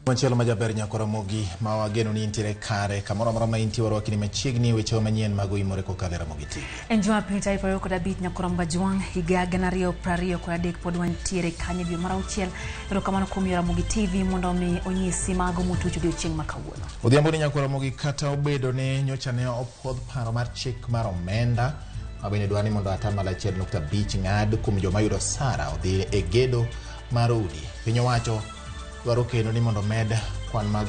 Machielo ma jaber nyako Ramogi ma wageno ni intiere kare kamoro amora ma intie warwakni machiegni weche manyien mag oimore kokalo e Ramogi TV. En Jumapil tarik 25 nyako Ramogi Ajwang' higa 2023 pod wantiere kanyo dwe mar auchiel. Erokamano kuom yo Ramogi TV mondo mi onyisi mago motuch odiochieng' ma kawuono. Odhiambo ni nyako Ramogi kata obedo ni nyocha ne opuodh paro mar chik mar omenda ma bende dwaro ni mondo atamalo 1.5 ng'ad kuom joma yudo osara odhi e gedo mar udi. Piny owacho dwaro kendo ni mondo med kwan mag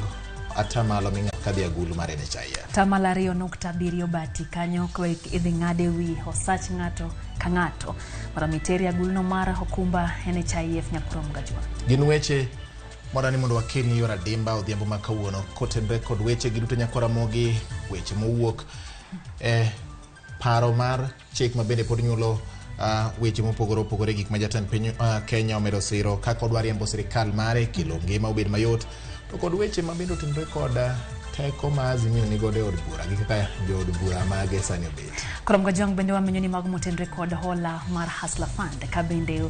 atamalo ming'ado kadhi agulu mar NHIF. Atamalo 2.7 bati kanyo kwa idhi ng'ade wi osach ng'ato ka ng'ato mondo mi teri aguluno mar okumba NHIF nyakrom gajwa. Gin weche mondo ni mondo wakelni yor adimba odhiambo ma kawuono kotenre kod weche gi duto nyakwa Ramogi, weche mowuok e paro mar chik ma bende pod nyuolo weche mopogore opogore, gik ma jatend piny Kenya omedo siro kaka odwa riembo sirikal mare kelo ngima obed mayot, to kod weche ma bende otenore kod teko ma Azimio ni godo e od bura gi kaka jood bura mage sani obet. Koro Mgajwang' bende wamenyo ni mago motenre kod hola mar Hustler Fund ka bende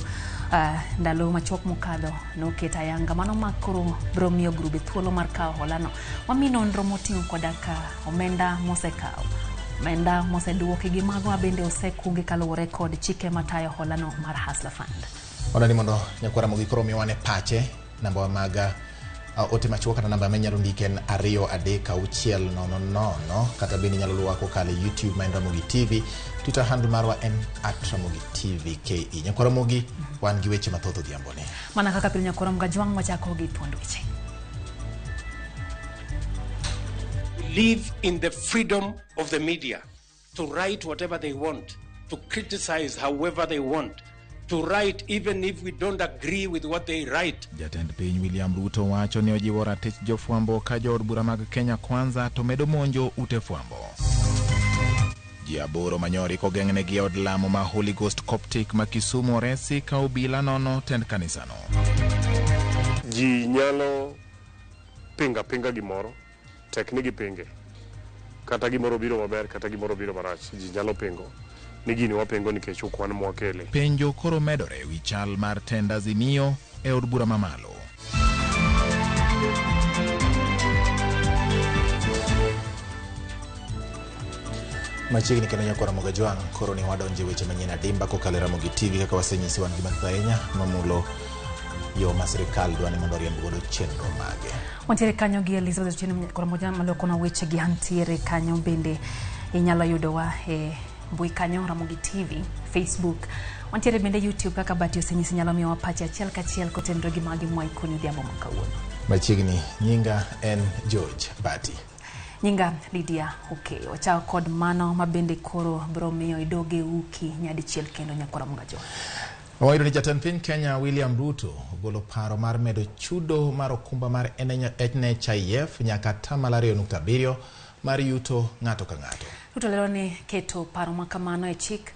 ndalo machuok mokadho noket ayanga mano ma koro biro miyo grube thuolo mar kawo holano. Wami nonro moting'o koda ka omenda mosekaw, omenda moseduoki gi mago ma bende osekungi kaluwore kod chike matayo holano mar Hustler Fund. Mondo ni mondo nyakwar Ramogi koro miwa ne pache namba mag ote machuok kata namba minyalo ndike en 2 3 6 0 0 kata bende inyalo luwa kokalo e YouTube ma en Ramogi TV, Twitter handle marwa en @RamogiTVKE. Nyakwar Ramogi wan gi weche mathoth odhiambo ni. Mana kaka pile nyakwar Ramogi Ajwang' wachako gi thuond weche. Live in the freedom of the media to write whatever they want, to criticize however they want, to write even if we don't agree with what they write. Jatend piny William Ruto wacho ni ojiwo ratich jofwambo ka jood bura mag Kenya Kwanza to medo monjo ute fwambo. Ji 8 manyori kogeng'negi e od lamo ma Holy Ghost Coptic ma Kisumu oresi ka obila nono tend kanisano. Ji nyalo pinga pinga gimoro, tek ni gipinge. Kata gimoro biro maber, kata gimoro biro marach, ji nyalo pingo. Ni gini wapingo nikech ok wan mwakele. Penjo koro medore wi chal mar tend Azimio e od bura mamalo. Machiegni kendo nyakwar Ramogi Ajwang' koro ni wadonje weche manyien adimba kokalo e Ramogi TV kaka wasenyisi wan gi mathoth ahinya mamulo yo ma sirikal dwa ni mondo oriemb godo chenro mage. Wantiere kanyo gi Elizabeth Otieno nyakwar Ramogi maloko na weche gi antiere kanyo bende inyalo yudowa e mbui kanyo Ramogi TV, Facebook. Wantiere bende YouTube kaka Bati osenyisi nyalo miyowa pache achiel kachiel kotenore gi magi mwaikoni odhiambo ma kawuono. Machiegni nyinga en George Bati. Nyinga Lydia Okeyo. Wachako kod mano ma bende koro biro miyo idoge uki nyadichiel kendo nyakwar Ramogi Ajwang'. Wayudo ni jatend piny Kenya William Ruto ogolo paro mar medo chudo mar okumba mar NHIF nyaka atamalo 2.7 mar yuto ng'ato ka ng'ato. Ruto lero ni keto paro ma kamano e chik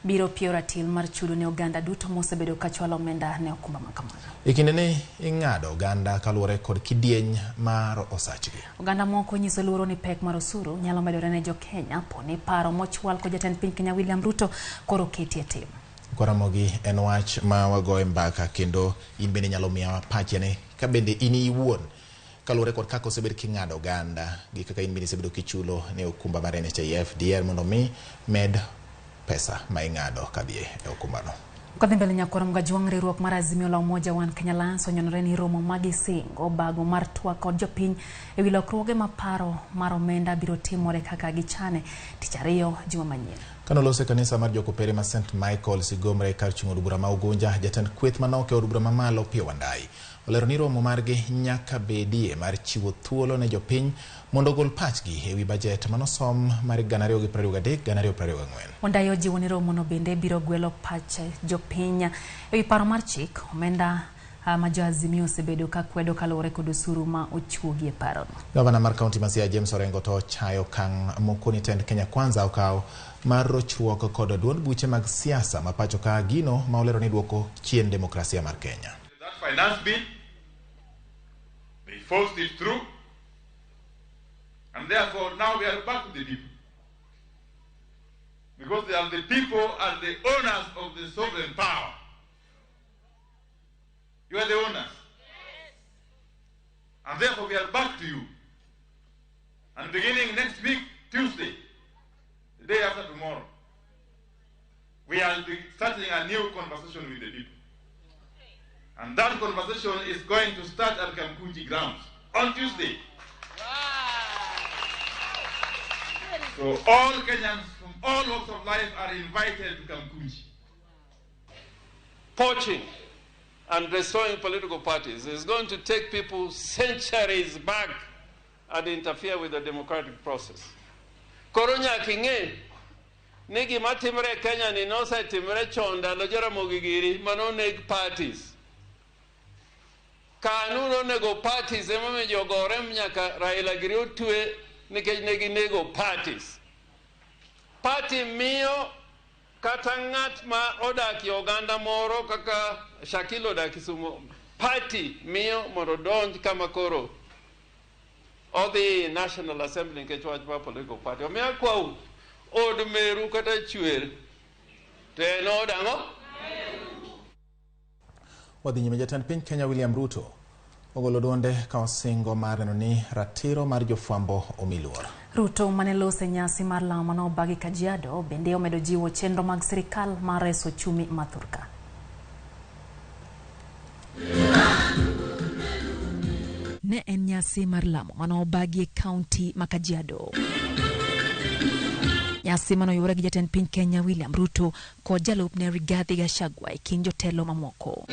biro piyo ratil mar chudo ne oganda duto mosebedo ka chwalo omenda ne okumba ma kamano. E kinde ni ing'ado oganda kaluwore kod kidieny mar osachgi. Oganda moko nyiso luoro ni pek mar osuru nyalo medore ne jo Kenya po ni paro mochwal kod jatend piny Kenya William Ruto koro keti e tim. Ramogi en wach ma wagoye mbaka kendo in bende inyalo miya pache ne ka bende in iwuon kaluwore kod kaka osebed king'ado oganda gi kaka in bende isebedo kichulo ne okumba mar NHIF diher mondo mi med pesa ma ing'ado kadhi e okumbano. Kadhi mbele nyakwar Ramogi Ajwang', riwruok mar Azimio la Umoja One Kenya Alliance onyonore ni romo magisingo bago mar twak kod jopiny ewi lokruoge ma paro mar omenda biro timore kaka gichane tich ariyo juma manyien. Kanoloso e kanisa mar jokopere ma St Michael Sigomre kar chung' od bura ma Ugunja, jatend kweth manok e od bura mamalo Opiyo Wandayi olero ni romo margi nyaka bedie mar chiwo thuolo ne jopiny mondo ogol pachgi ewi bajet manosom mar 2023-2024. Wandayi ojiwo ni romono bende biro gwelo pach jopiny ewi paro mar chik omenda ma jo Azimio osebedo ka kwedo kaluwore kod osuru ma ochuogi e parono. Gavana mar kaunti ma Siaya James Orengo to ochayo okang' mokoni tend Kenya Kwanza okawo mar rochruok kod duond buche mag siasa ma pacho ka gino ma olero ni duoko chien demokrasia mar Kenya. That finance bill, they forced it through, and therefore now we are back to the people. Because they are the people and the owners of the sovereign power. You are the owners. And therefore we are back to you. And beginning next week, Tuesday, the day after tomorrow, we are starting a new conversation with the people. And that conversation is going to start at Kamukunji grounds on Tuesday. So all Kenyans from all walks of life are invited to Kamukunji. Poaching and destroying political parties is going to take people centuries back and interfere with the democratic process. Koro nyaka ing'e ni gima timre e Kenya ni nosetimre chon ndalo Jaramogi giri manoneg parties. KANU nonego parties emomiyo jogore nyaka Raila giri otwe nikech ne ginego parties. Party miyo kata ng'at ma odak e oganda moro kaka Shakil odak Kisumu, party miyo mondo odonj kama koro odhi National Assembly nikech wach mar political party. Omiyo akwau od meru kata chwer to en od ang'o? Wadhi nyime. Jatend piny Kenya William Ruto ogolo duonde ka osingo mar neno ni ratiro mar jofwambo omi luor. Ruto mane lose nyasi mar lamo manobagi Kajiado bende omedo jiwo chenro mag sirikal mar reso uchumi ma thurka. Ne en nyasi mar lamo manobagi e kaunti ma Kajiado. Nyasi manoyuore gi jatend piny Kenya William Ruto kod jalupne Rigathi Gachagua e kind jotelo mamoko.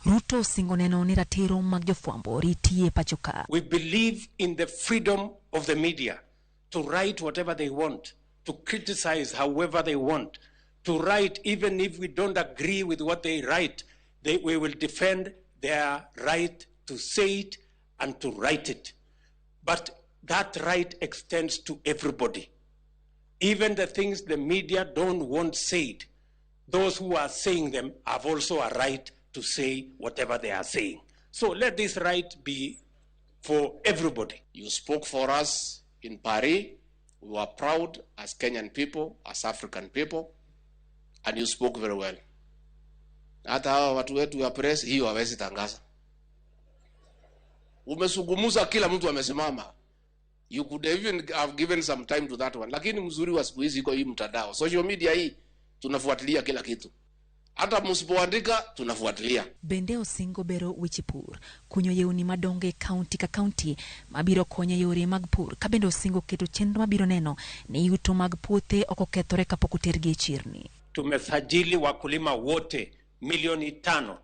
Ruto osingo neno ni ratiro mag jofwambo oriti e pacho ka. We believe in the freedom of the media to write whatever they want, to criticize however they want, to write even if we don't agree with what they write. We will defend their right to say it and to write it. But that right extends to everybody. Even the things the media don't want said, those who are saying them have also a right to say whatever they are saying. So let this right be for everybody. You spoke for us in Paris. We were proud as Kenyan people, as African people, and you spoke very well. Hata hawa watu wetu wa press hiyo hawezi tangaza. Umesungumuza, kila mtu amesimama. You could even have given some time to that one. Lakini mzuri wa siku hizi iko hii mtandao. Social media hii tunafuatilia kila kitu. Hata msipoandika tunafuatilia. Bende osingo bero weche pur, kunyo yewni madongo e kaunti ka kaunti mabiro konyo e yore mag pur, ka bende osingo keto chenro mabiro neno ni yuto mag puothe ok okethore kapok otergi e chirni. Tumesajili wakulima wote milioni 5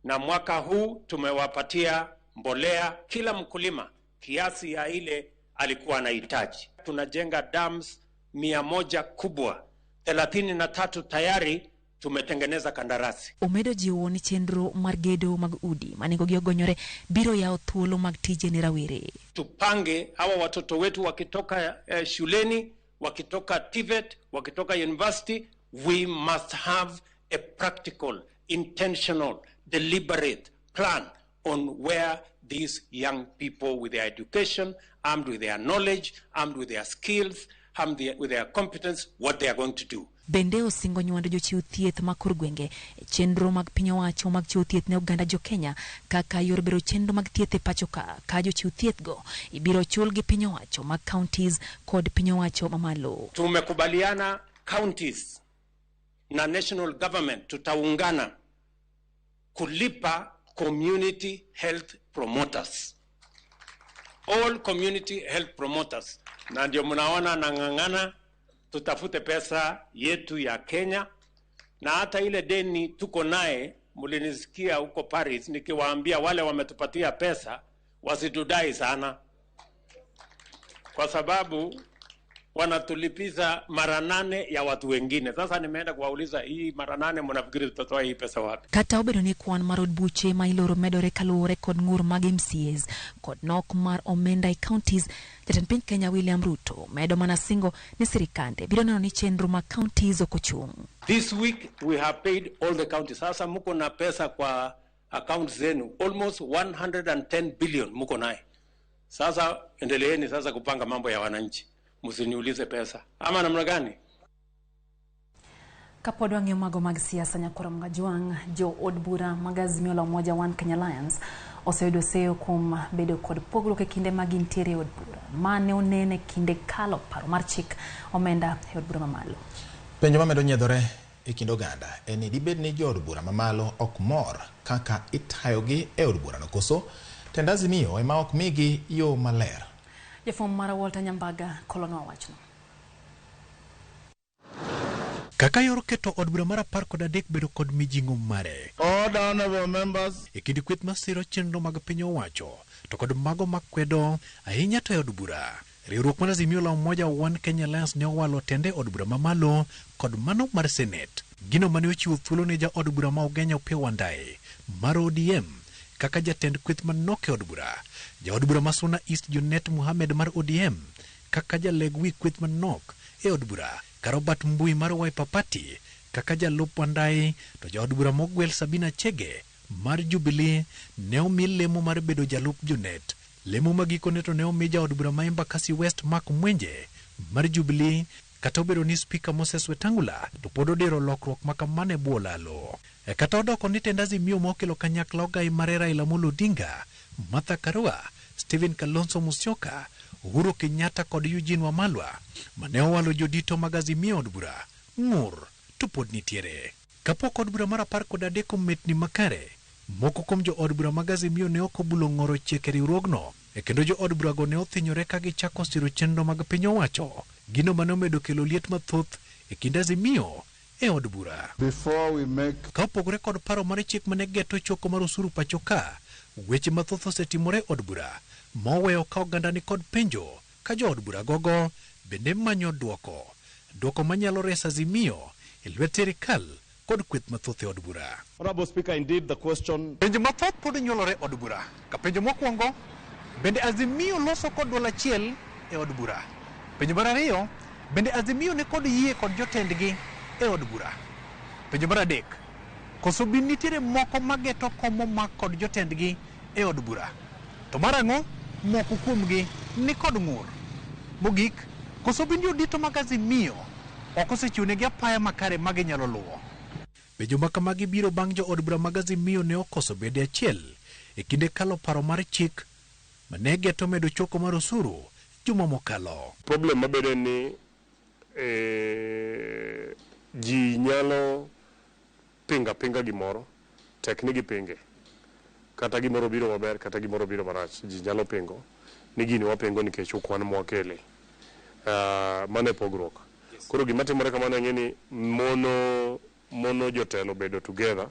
na mwaka huu tumewapatia mbolea kila mkulima kiasi ya ile alikuwa anahitaji. Tunajenga dams 100 kubwa, 33 tayari tumetengeneza kandarasi. Omedo jiwo ni chenro mar gedo mag udi ma nengogi ogonyore biro yawo thuolo mag tije ne rawere. Tupange hawa watoto wetu wakitoka shuleni, wakitoka TVET, wakitoka university, we must have a practical, intentional, deliberate plan on where these young people with their education, armed with their knowledge, armed with their skills, armed with their competence, what they are going to do. Bende osingo nywando jochiw thieth ma kor gwenge e chenro mag piny owacho mag chiwo thieth ne oganda jo Kenya kaka yor bero chenro mag thieth e pacho ka ka jochiw thieth go ibiro chul gi piny owacho mag counties kod piny owacho mamalo. Tumekubaliana counties na national government tutaungana kulipa community health promoters. All community health promoters. Na ndio mnaona nang'ang'ana tutafute pesa yetu ya Kenya, na hata ile deni tuko naye, mlinisikia huko Paris nikiwaambia wale wametupatia pesa wasitudai sana, kwa sababu wanatulipiza mara nane ya watu wengine. Sasa nimeenda kuwauliza hii mara nane, mnafikiri tutatoa hii pesa wapi? Kata obedo ni kwan mar od buche ma iloro medore kaluwore kod ng'ur mag MCAs kod nok mar omenda e counties, jatend piny Kenya William Ruto medo mana singo ni sirikande biro neno ni chenro mag counties ok ochung'. This week we have paid all the counties. Sasa muko na pesa kwa account zenu almost 110 billion muko naye. Sasa endeleeni sasa kupanga mambo ya wananchi, msiniulize pesa ama namna gani? Kapod wang'iyo mago mag siasa nyakwara Mgajwang', jo od bura mag Azimio la Umoja One Kenya Alliance oseyudo seyo kuom bedo kod pogruok e kinde ma gintiere e od bura. Ma ne onene kinde kalo paro mar chik omenda e od bura mamalo. Penjo mamedo nyiedhore e kind oganda en ni dibed ni jood bura mamalo ok mor kaka itayogi e od burano koso tend Azimio ema ok migi yo maler. Jafwambo mara Walter Nyambaga kolonwa wachno. Kaka yor keto od bura mar 13 bedo kod mijing'o mare. Order, honorable members. E kind kweth masiro chenro mag piny owacho to kod mago makwedo ahinya to e od bura. Riwruok mar Azimio la Umoja One Kenya Alliance ne owalo tende od bura mamalo kod mano mar Senate. Gino mane ochiwo thuolo ne ja od bura ma Ugenya Opiyo Wandayi mar ODM kaka jatend kweth manok e od bura. Ja od bura ma Suna East Junet Mohamed mar ODM kaka jaleg wi kweth manok e od bura. Ka Robert Mbui mar Wiper Party kaka jalup Wandayi to jaod bura mogwel Sabina Chege mar Jubilee ne omi lemo mar bedo jalup Junet. Lemo magikone to ne omi jaod bura ma Embakasi West Mark Mwenje mar Jubilee kata obedo ni Spika Moses Wetangula to pod odiro lokruok ma kamano e bwo lalo. E kata odoko ni tend Azimio ma okelo kanyakla ogai mare Raila Amolo Odinga, Martha Karua, Stephen Kalonzo Musyoka, Uhuru Kenyatta kod Eugene Wamalwa mane owalo jodito mag Azimio od bura ng'ur to pod nitiere. Kapok od bura mar 13 ometni makare, moko kuom jo od bura mag Azimio ne ok obulo ng'oro chike riwruogno e kendo jo od burago ne othinyore ka gichako siro chenro mag piny owacho, gino mane omedo kelo liet mathoth e kind Azimio e od bura. Before we make Ka opogore kod paro mar chik mane geto choko mar osuru pacho ka, weche mathoth osetimore e od bura moweyo ka oganda ni kod penjo ka jo od bura gogo bende manyo duoko. Duoko manyalo reso Azimio e lwet sirikal kod kweth mathoth e od bura. Honorable Speaker, indeed the question... Penjo mathoth pod nyuolore e od bura. Ka penjo mokwongo, bende Azimio loso kod duol achiel e od bura? Penjo mar ariyo, bende Azimio ni kod yie kod jotendgi e od bura? Penjo mar adek, koso bin nitiere moko mageto kom momak kod jotendgi e od bura? To mar ang'o moko kuomgi ni kod ng'ur? Mogik, koso bin jodito mag Azimio ok osechiwonegi apaya makare ma ginyalo luwo? Penjo ma kamagi biro bang' jo od bura mag Azimio ne okoso bede achiel e kinde kalo paro mar chik mane geto medo choko mar osuru juma mokalo. Problem mabedo en ni ji nyalo pinga pinga gimoro, tek ni gipinge. Kata gimoro biro maber, kata gimoro biro marach, ji nyalo pingo ni gini wapingo nikech ukwan mwakele. Mano e pogruok. Koro gima timore kamano ing'e ni mono jotelo bedo together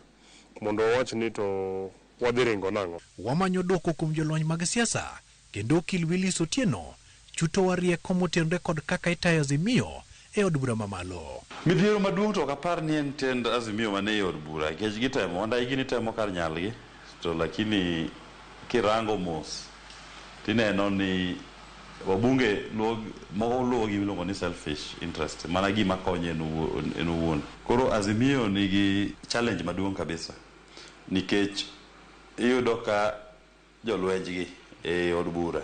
mondo wawach ni to wadhi ringo nang'o. Wamanyo dwoko kuom jolony mag siasa kendo okil Willis Otieno chutowa rieko motenore kod kaka itayo Azimio e od bura mamalo. Midhiero maduong' to ok apar ni en tend Azimio mane e od bura nikech gitemo, Wandayi gini temo kar nyalgi to lakini kirango mos tineno ni wabunge moko luwo gima iluongo ni selfish interest, mana gima konye en owuon. Koro Azimio nigi challenge maduong' kabisa nikech iyudo ka jolwenjgi e od bura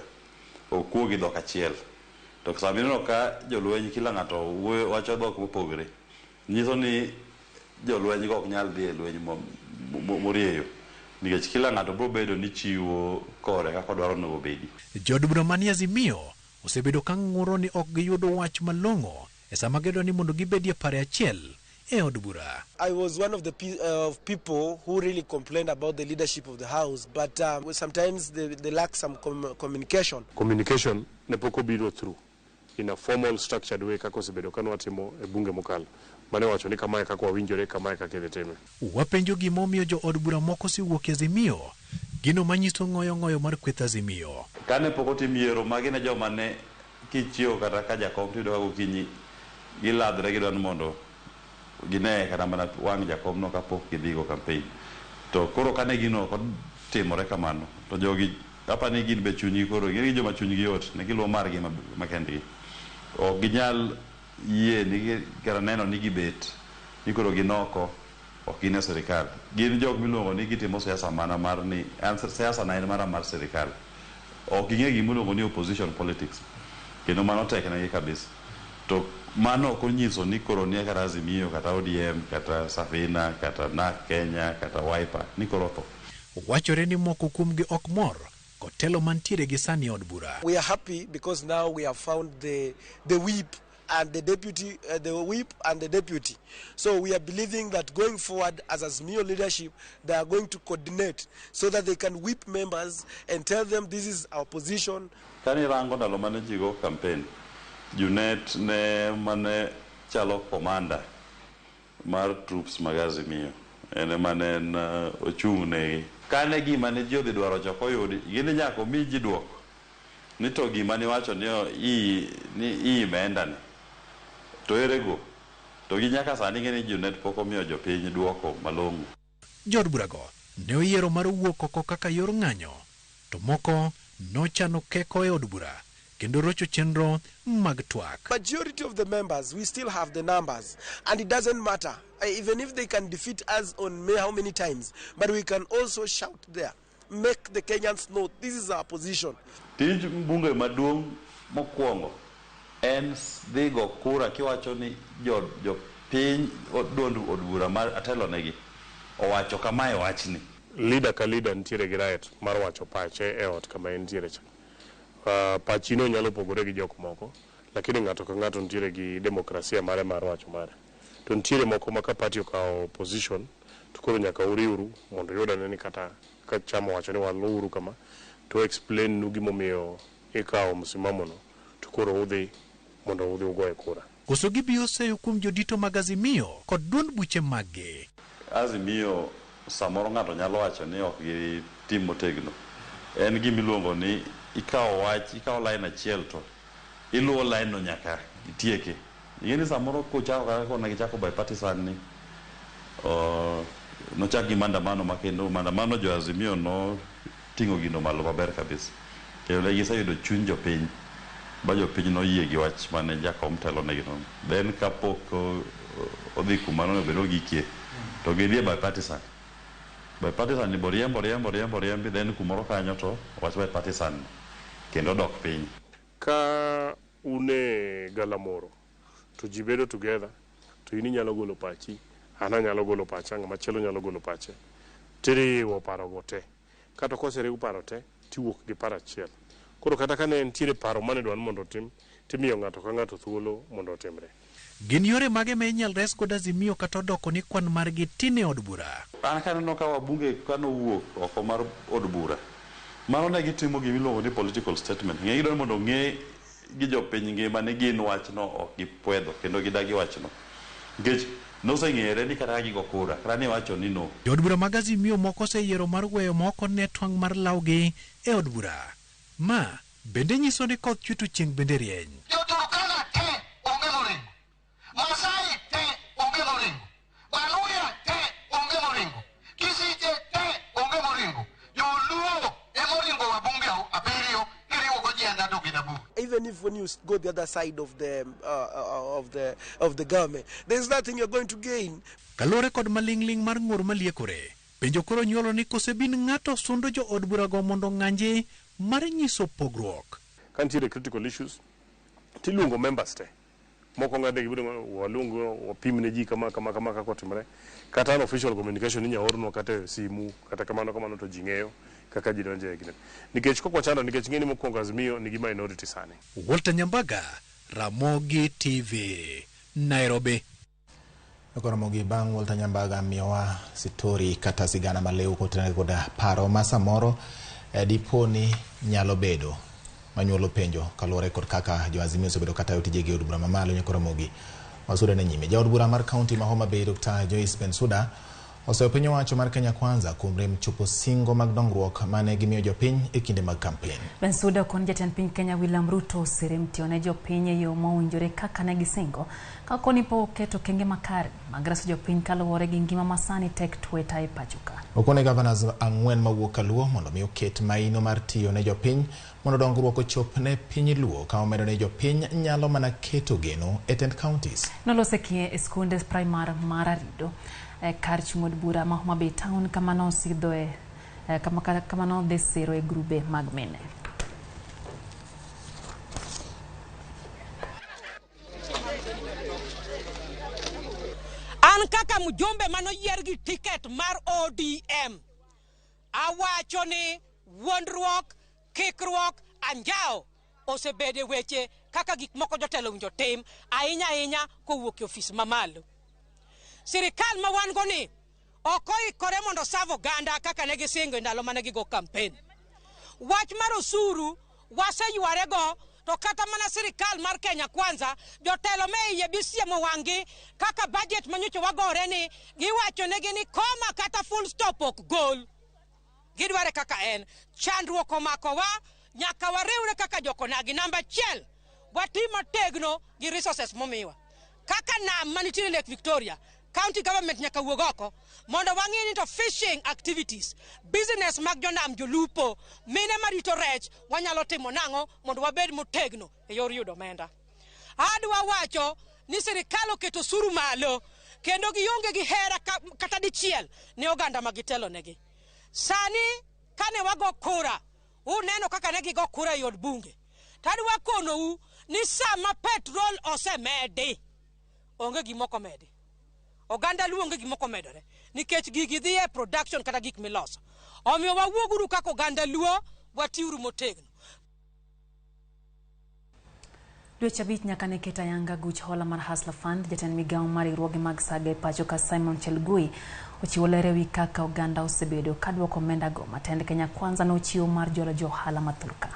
ok wuo gi dhok achiel. To sama ineno ka jolweny kila ng'ato wuoyo wacho dhok mopogore, nyiso ni jolweny go ok nyal dhi e lweny morieyo nikech kila ng'ato biro bedo ni chiwo kore kaka odwaro onego obedi. Jood bura manie Azimio osebedo ka ng'uro ni ok giyudo wach malong'o e sama gidwaro ni mondo gibedie pare achiel e od bura. I was one of the people who really complained about the leadership of the house, but sometimes they lack some communication. Communication ne pok obiro through in a formal structured way kaka osebedo ka nwatimo e bunge mokalo. Mane wacho ni kamae kaka wawinjore, kamae kaka idhi time. Wapenjo gimomiyo jo od bura moko osewuok e Azimio, gino manyiso ng'oyo ng'oyo mar kweth Azimio. Kane pok otim yiero, magi ne joma ne kichiewo kata ka jakom tiyudo ka gokinyi giladhre gidwa ni mondo gine kata mana wang' jakom no kapok gidhi go campaign. To koro kane gino ok otimore kamano, to jogi apani gin be chunygi koro gin gi joma chunygi yot, ne giluwo margi makendgi. Ok ginyal yie ni kata neno ni gibet ni koro gin oko, ok gin e sirikal. Gin jok miluongo ni gitimo siasa mana mar ni siasa na en mana mar sirikal. Ok ging'e gima iluongo ni opposition politics. Kendo mano tek negi kabisa. To mano ok onyiso ni koro ni kata Azimio, kata ODM, kata Safina, kata NARC Kenya, kata Wiper, ni koro otho. Wachore ni moko kuomgi ok mor kod telo mantiere gi sani e od bura. We are happy because now we have found the whip and the deputy, the whip and the deputy. So we are believing that going forward as Azimio leadership, they are going to coordinate so that they can whip members and tell them this is our position. Kani rango ndalo mane ji go campaign, Junet ne mane chalo commander mar troops mag Azimio. En ema ne en ochung' negi. Kane gima ne ji odhi dwaro cha ok oyudi, gin nyaka omi ji duoko. Ni to gima niwacho ni ni imenda ni. To ere go? To gi nyaka sani ng'e ni Junet pok omiyo jopiny duoko malong'o. Jood burago ne oyiero mar wuok oko kaka yor ng'anyo, to moko nochano keko e od bura kendo rocho chenro mag twak. Majority of the members, we still have the numbers, and it doesn't matter, even if they can defeat us on how many times, but we can also shout there, make the Kenyans know this is our position. Tij mbunge maduong' mokwongo en dhi go kura kiwacho ni jopiny duond od bura mar atelonegi owacho kamae wachni. Leader ka leader nitiere gi right mar wacho pache e ot kama entiere cha. Pachino nyalo pogore gi jok moko, lakini ng'ato ka ng'ato nitiere gi demokrasia mare mar wacho mare. To nitiere moko ma ka party okawo position, to koro nyaka uriwru mondo uyud ane ni kata ka chama owacho ni waluwuru kama, to explain nu gimomiyo ikawo msimamo no, to koro udhi mondo udhi ugoye kura. Koso gibiro seyo kuom jodito mag Azimio kod duond buche maggi. Azimio samoro ng'ato nyalo wacho ni ok gitim motegno. En gimiluongo ni ikawo wach, ikawo line achiel to iluwo line no nyaka itieke. Ing'e ni samoro kochako kaka kone gichako bipartisan ni nochak gi maandamano ma kendo maandamano jo Azimio no ting'o gino malo maber kabisa. Kendo ne giseyudo chuny jopiny ba jopiny noyie gi wach mane jakom telo negi no. Then kapok odhi kuma nonego bed ni ogikie to gidhi e bipartisan. Bipartisan ni boriembo riembo riembo riembi then kumoro kanyo to wach bipartisan kendo dok piny. Ka un e galamoro to ji bedo together to in inyalo golo pachi, an anyalo golo pacha, ng'ama chielo nyalo golo pache. Tiriwo parogo te. Kata koseriw paro te, tiwuok gi paro achiel. Koro kata ka ne nitiere paro mane dwa ni mondo otim, timiyo ng'ato ka ng'ato thuolo mondo otimre. Gin yore mage ma inyal res godo Azimio kata odoko ni kwan margi tin e od bura? An kaneno ka wabunge kanowuok oko mar od bura, mano ne gitimo gimiluongo ni political statement. Ng'e gidwaro mondo ong'e gi jopiny ngima ni gin wachno ok gipwedho kendo gidagi wachno. Nikech noseng'ere ni kata ka gigo kura, kata ni wacho ni no. Jood bura mag Azimio moko oseyiero mar weyo moko ne twang' mar lawgi e od bura. Ma bende nyiso ni koth chwe to chieng' bende rieny. Jo-Turkana te onge moringo. Masai te onge moringo. Baluya te onge moringo. Kisiche te onge moringo. Joluo emoringo wabunge abiriyo kiriwo gojienda to gin aboro. Even if when you go the other side of the government, there's nothing you're going to gain. Kaluwore kod maling'ling' mar ng'ur maliekore, penjo koro nyuolo ni kosebin ng'ato sundo jo od burago mondo ng'anje mar nyiso pogruok. Ka nitiere critical issues, tiluongo members te. Moko ng'ade gibiro waluongo wapim ne ji kama kama kama kaka otimore. Kata an official communication inya ornwa kata e simu kata kamano kamano to ji ng'eyo kaka ji donjo e gine. Nikech kok wachando nikech ng'e ni mokwongo Azimio nigi minority sani. Walter Nyambaga, Ramogi TV, Nairobi. Ramogi bang' Walter Nyambaga miyowa sitori kata sigana maliw kotenore kod paro ma samoro dipo ni nyalo bedo manyuolo penjo kaluwore kod kaka jo Azimio osebedo katayo tijegi e od bura mamalo nyaka Ramogi. Wasude ne nyime. Jaod bura mar kaunti ma Homa Bay Dr. Joyce Bensuda oseyo piny owacho mar Kenya Kwanza kuom rem chopo singo mag dongruok mane gimiyo jopiny e kinde mag kampen. Bensuda okon jatend piny Kenya William Ruto oserem tiyo ne jopiny e yo mowinjore kaka ne gisingo ka koni pok oketo okenge makare mag reso jopiny kaluwore gi ngima masani tek tweta e pacho ka. Okone governors 4 mawuok Kaluo mondo mi oket maino mar tiyo ne jopiny mondo dongruok ochop ne piny Luo ka omedo ne jopiny nyalo mana keto geno e tend counties. Nolose kie e skunde primar mar Arido kar chung' od bura ma Homa Bay town kama nosidhoe kama nodhi siro e grube mag mine. An kaka mjumbe manoyier gi ticket mar ODM, Awacho ni wuondruok, kikruok, anjawo osebede weche kaka gik moko jotelo owinjo tim ahinya ahinya kowuok e ofis mamalo. Sirikal ma wan go ni ok oikore mondo osav oganda kaka ne gisingo e ndalo mane gigo kampen. Wach mar osuru waseyware go, to kata mana sirikal mar Kenya Kwanza jotelo me iye bisiemo wang'gi kaka budget manyocha wagore ni giwacho negi ni koma kata full stop ok gol. Gidware kaka en. Chandruok omakowa, nyaka wariwre kaka jokonagi. Namba achiel, wati motegno gi resources momiwa. Kaka nam manitiere Lake Victoria, county government nyaka wuog oko mondo wang'i ni to fishing activities, business mag jonam, jolupo, mine marito rech, wanyalo timo nang'o mondo wabed motegno e yor yudo omenda. Adwa wacho ni sirikal oketo osuru malo kendo gionge gi hera kata dichiel ne oganda ma gitelonegi. Sani kane wago kura, uneno kaka ne gigo kura e od bunge. Tadwa konou ni sama petrol osemedi, onge gima ok omedi. Oganda luo onge gima ok omedore nikech gigi dhi e production kata gik miloso. Omiyo wawuoguru kaka oganda luo, watiuru motegno. Dweche 5 nyaka ne ket ayanga guch hola mar Hustler Fund, jatend migawo mar riwruoge mag saga e pacho ka Simon Chelugui ochiwo ler ewi kaka oganda osebedo kaduoko omenda go matend Kenya Kwanza nochiwo mar jolo jo ohala ma thurka.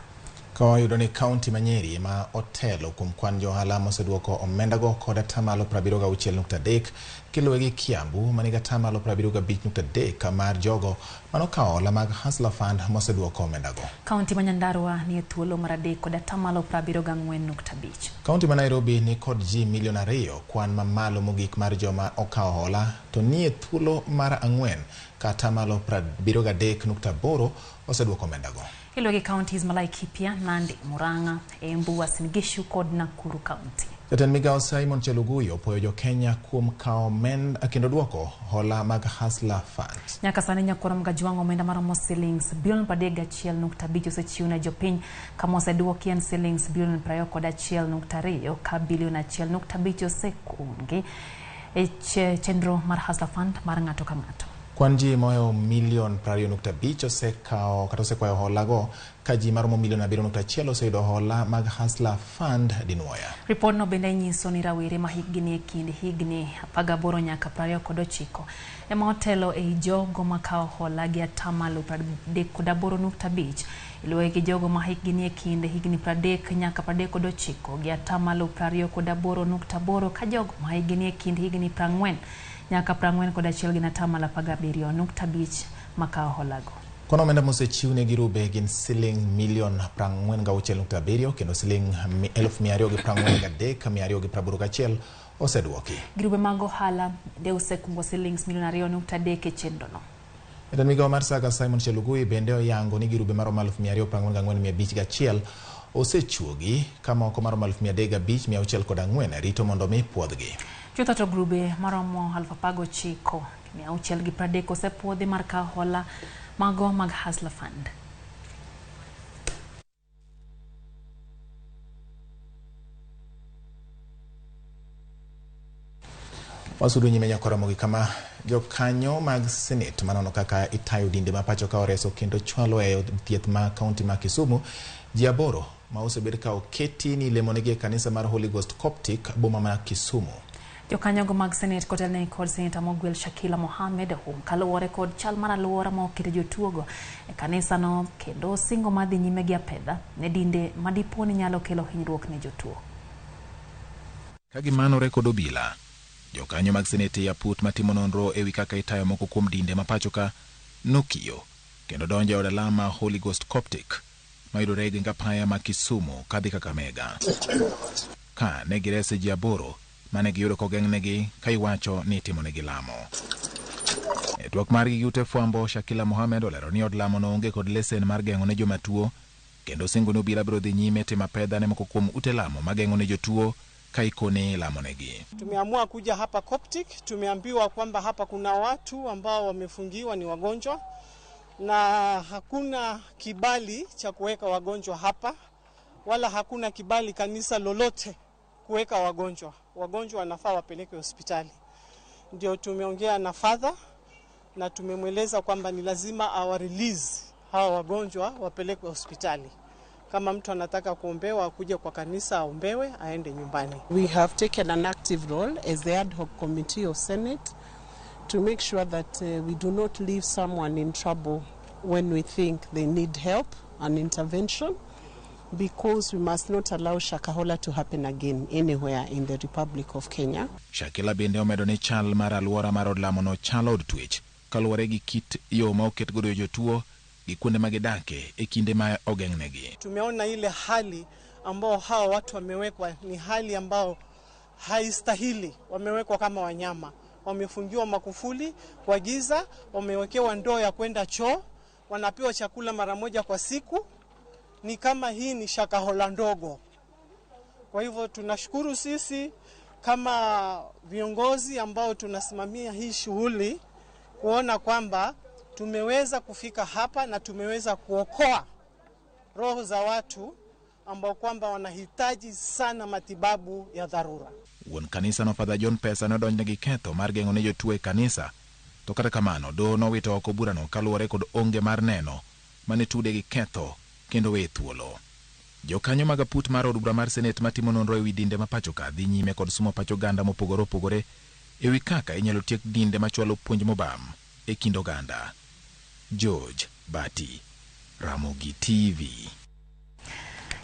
Ka wayudo ni kaunti ma Nyeri ema otelo kuom kwan jo ohala moseduoko omendago kod 76.3%, kiluwe gi Kiambu manigi 75.3% mar jogo manokawo hola mag Hustler Fund moseduoko omendago. Kaunti ma Nyandarua ni e thuolo mar 3 kod 74.5%. Kaunti ma Nairobi ni kod ji milion 2, kwan mamalo mogik mar joma okawo hola, to nie thuolo mar 4 ka 73.8% oseduoko omendago. Iluwe gi counties ma Laikipia, Nandi, Murang'a, Embu, Uasin Gishu kod Nakuru County. Jatend migawo Simon Chelugui opuoyo jo-Kenya kuom kawo omenda kendo duoko hola mag Hustler Fund. Nyaka sani nyakwar Mgajwang' omenda maromo silings bilion 31.5 osechiw ne jopiny, kama oseduoki en silings bilion 21.2 ka bilion 1.5 osekungi e chenro mar Hustler Fund mar ng'ato ka ng'ato. Kwan ji mohewo milion 20.5 osekawo kata osekwayo hola go, ka ji maromo milion 7.1 oseyudo hola mag Hustler Fund dinuoya. Ripodno bende nyiso ni rawere ma hikgi ni e kind higni 18 nyaka 29 ema otelo ei jogo makawo hola gi 38.5%, iluwe gi jogo ma hikgi ni e kind higni 30 nyaka 39 gi 28.8%, ka jogo ma hikgi ni e kind higni 40 nyaka 41 gin 17.5% makawo holago. Kwan omenda mosechiw ne girube gin siling milion 46.7 kendo siling 243,281 oseduoki. Girube mag ohala bende osekungo silings milion 2.3 e chenrono. Jatend migawo mar Saga Simon Chelugui bende oyango ni girube maromo 244,501 osechuogi, ka moko maromo 305,604 rito mondo mi puodhgi. Chutho to grube maromo 19,630 osepuodhi mar kawo hola mago mag Hustler Fund. Wasudo nyime nyakoromo kama jokanyo mag Senate manono kaka itayo dinde ma pacho ka oreso kendo chwalo e od thieth ma kaunti ma Kisumu ji 8 ma osebed ka oketi ni ilemonegi e kanisa mar Holy Ghost Coptic boma ma Kisumu. Jokanyogo mag Senate kotelnegi kod Seneta mogwel Shakila Mohamed hum kaluwore kod chal mar alwora ma okete jotuogo e kanisano kendo singo mar dhi nyime gi apedha ne dinde ma dipo ni nyalo kelo hinyruok ne jotuo. Ka gimanore kod obila, jokanyo mag Senate e aput matimo nonro ewi kaka itayo moko kuom dinde ma pacho ka nokiyo kendo donjo e od alama Holy Ghost Coptic mayudore e gweng' Apaya ma Kisumu kadhi Kakamega. Ka ne girese ji 8 mane giyudo kogeng'negi ka iwacho ni itimonegi lamo. E twak margi gi ute fwambo, Shakila Mohamed olero ni od lamo no onge kod lesen mar geng'o ne joma tuo, kendo singo ni obila biro dhi nyime timo apedha ne moko kuom ute lamo mageng'o ne jotuo ka ikone lamonegi. Tumeamua kuja hapa Coptic, tumeambiwa kwamba hapa kuna watu ambao wamefungiwa ni wagonjwa na hakuna kibali cha kuweka wagonjwa hapa, wala hakuna kibali kanisa lolote kuweka wagonjwa. Wagonjwa wanafaa wapelekwe hospitali. Ndio tumeongea na father na tumemweleza kwamba ni lazima awa release hawa wagonjwa wapelekwe hospitali. Kama mtu anataka kuombewa akuje kwa kanisa aombewe, aende nyumbani. We have taken an active role as the ad hoc committee of Senate to make sure that we do not leave someone in trouble when we think they need help and intervention, because we must not allow Shakahola to happen again anywhere in the Republic of Kenya. Shakila bende omedo ni chal mar alwora mar od lamono chalo od twech kaluwore gi kit yo ma oket godo jotuo gi kuonde ma gidake e kinde ma ogeng'negi. Tumeona ile hali ambao hawa watu wamewekwa ni hali ambao haistahili. Wamewekwa kama wanyama, wamefungiwa makufuli kwa giza, wamewekewa ndoo ya kwenda choo, wanapewa chakula mara moja kwa siku. Ni kama hii ni Shakahola ndogo. Kwa hivyo tunashukuru sisi kama viongozi ambao tunasimamia hii shughuli kuona kwamba tumeweza kufika hapa na tumeweza kuokoa roho za watu ambao kwamba wanahitaji sana matibabu ya dharura. Wuon kanisa no Father John Pesa nodonjne gi ketho mar geng'o ne jotuo e kanisa, to kata kamano doho nowito oko burano kaluwore kod onge mar neno mane tude gi ketho kendo weye thuolo. Jokanyo mag aput mar od bura mar Senet matimo nonro ewi dinde ma pacho ka dhi nyime kod sumo pach oganda mopogore opogore ewi kaka inyalo tiek dinde machwalo puonj mobam e kind oganda. George Bati, Ramogi TV.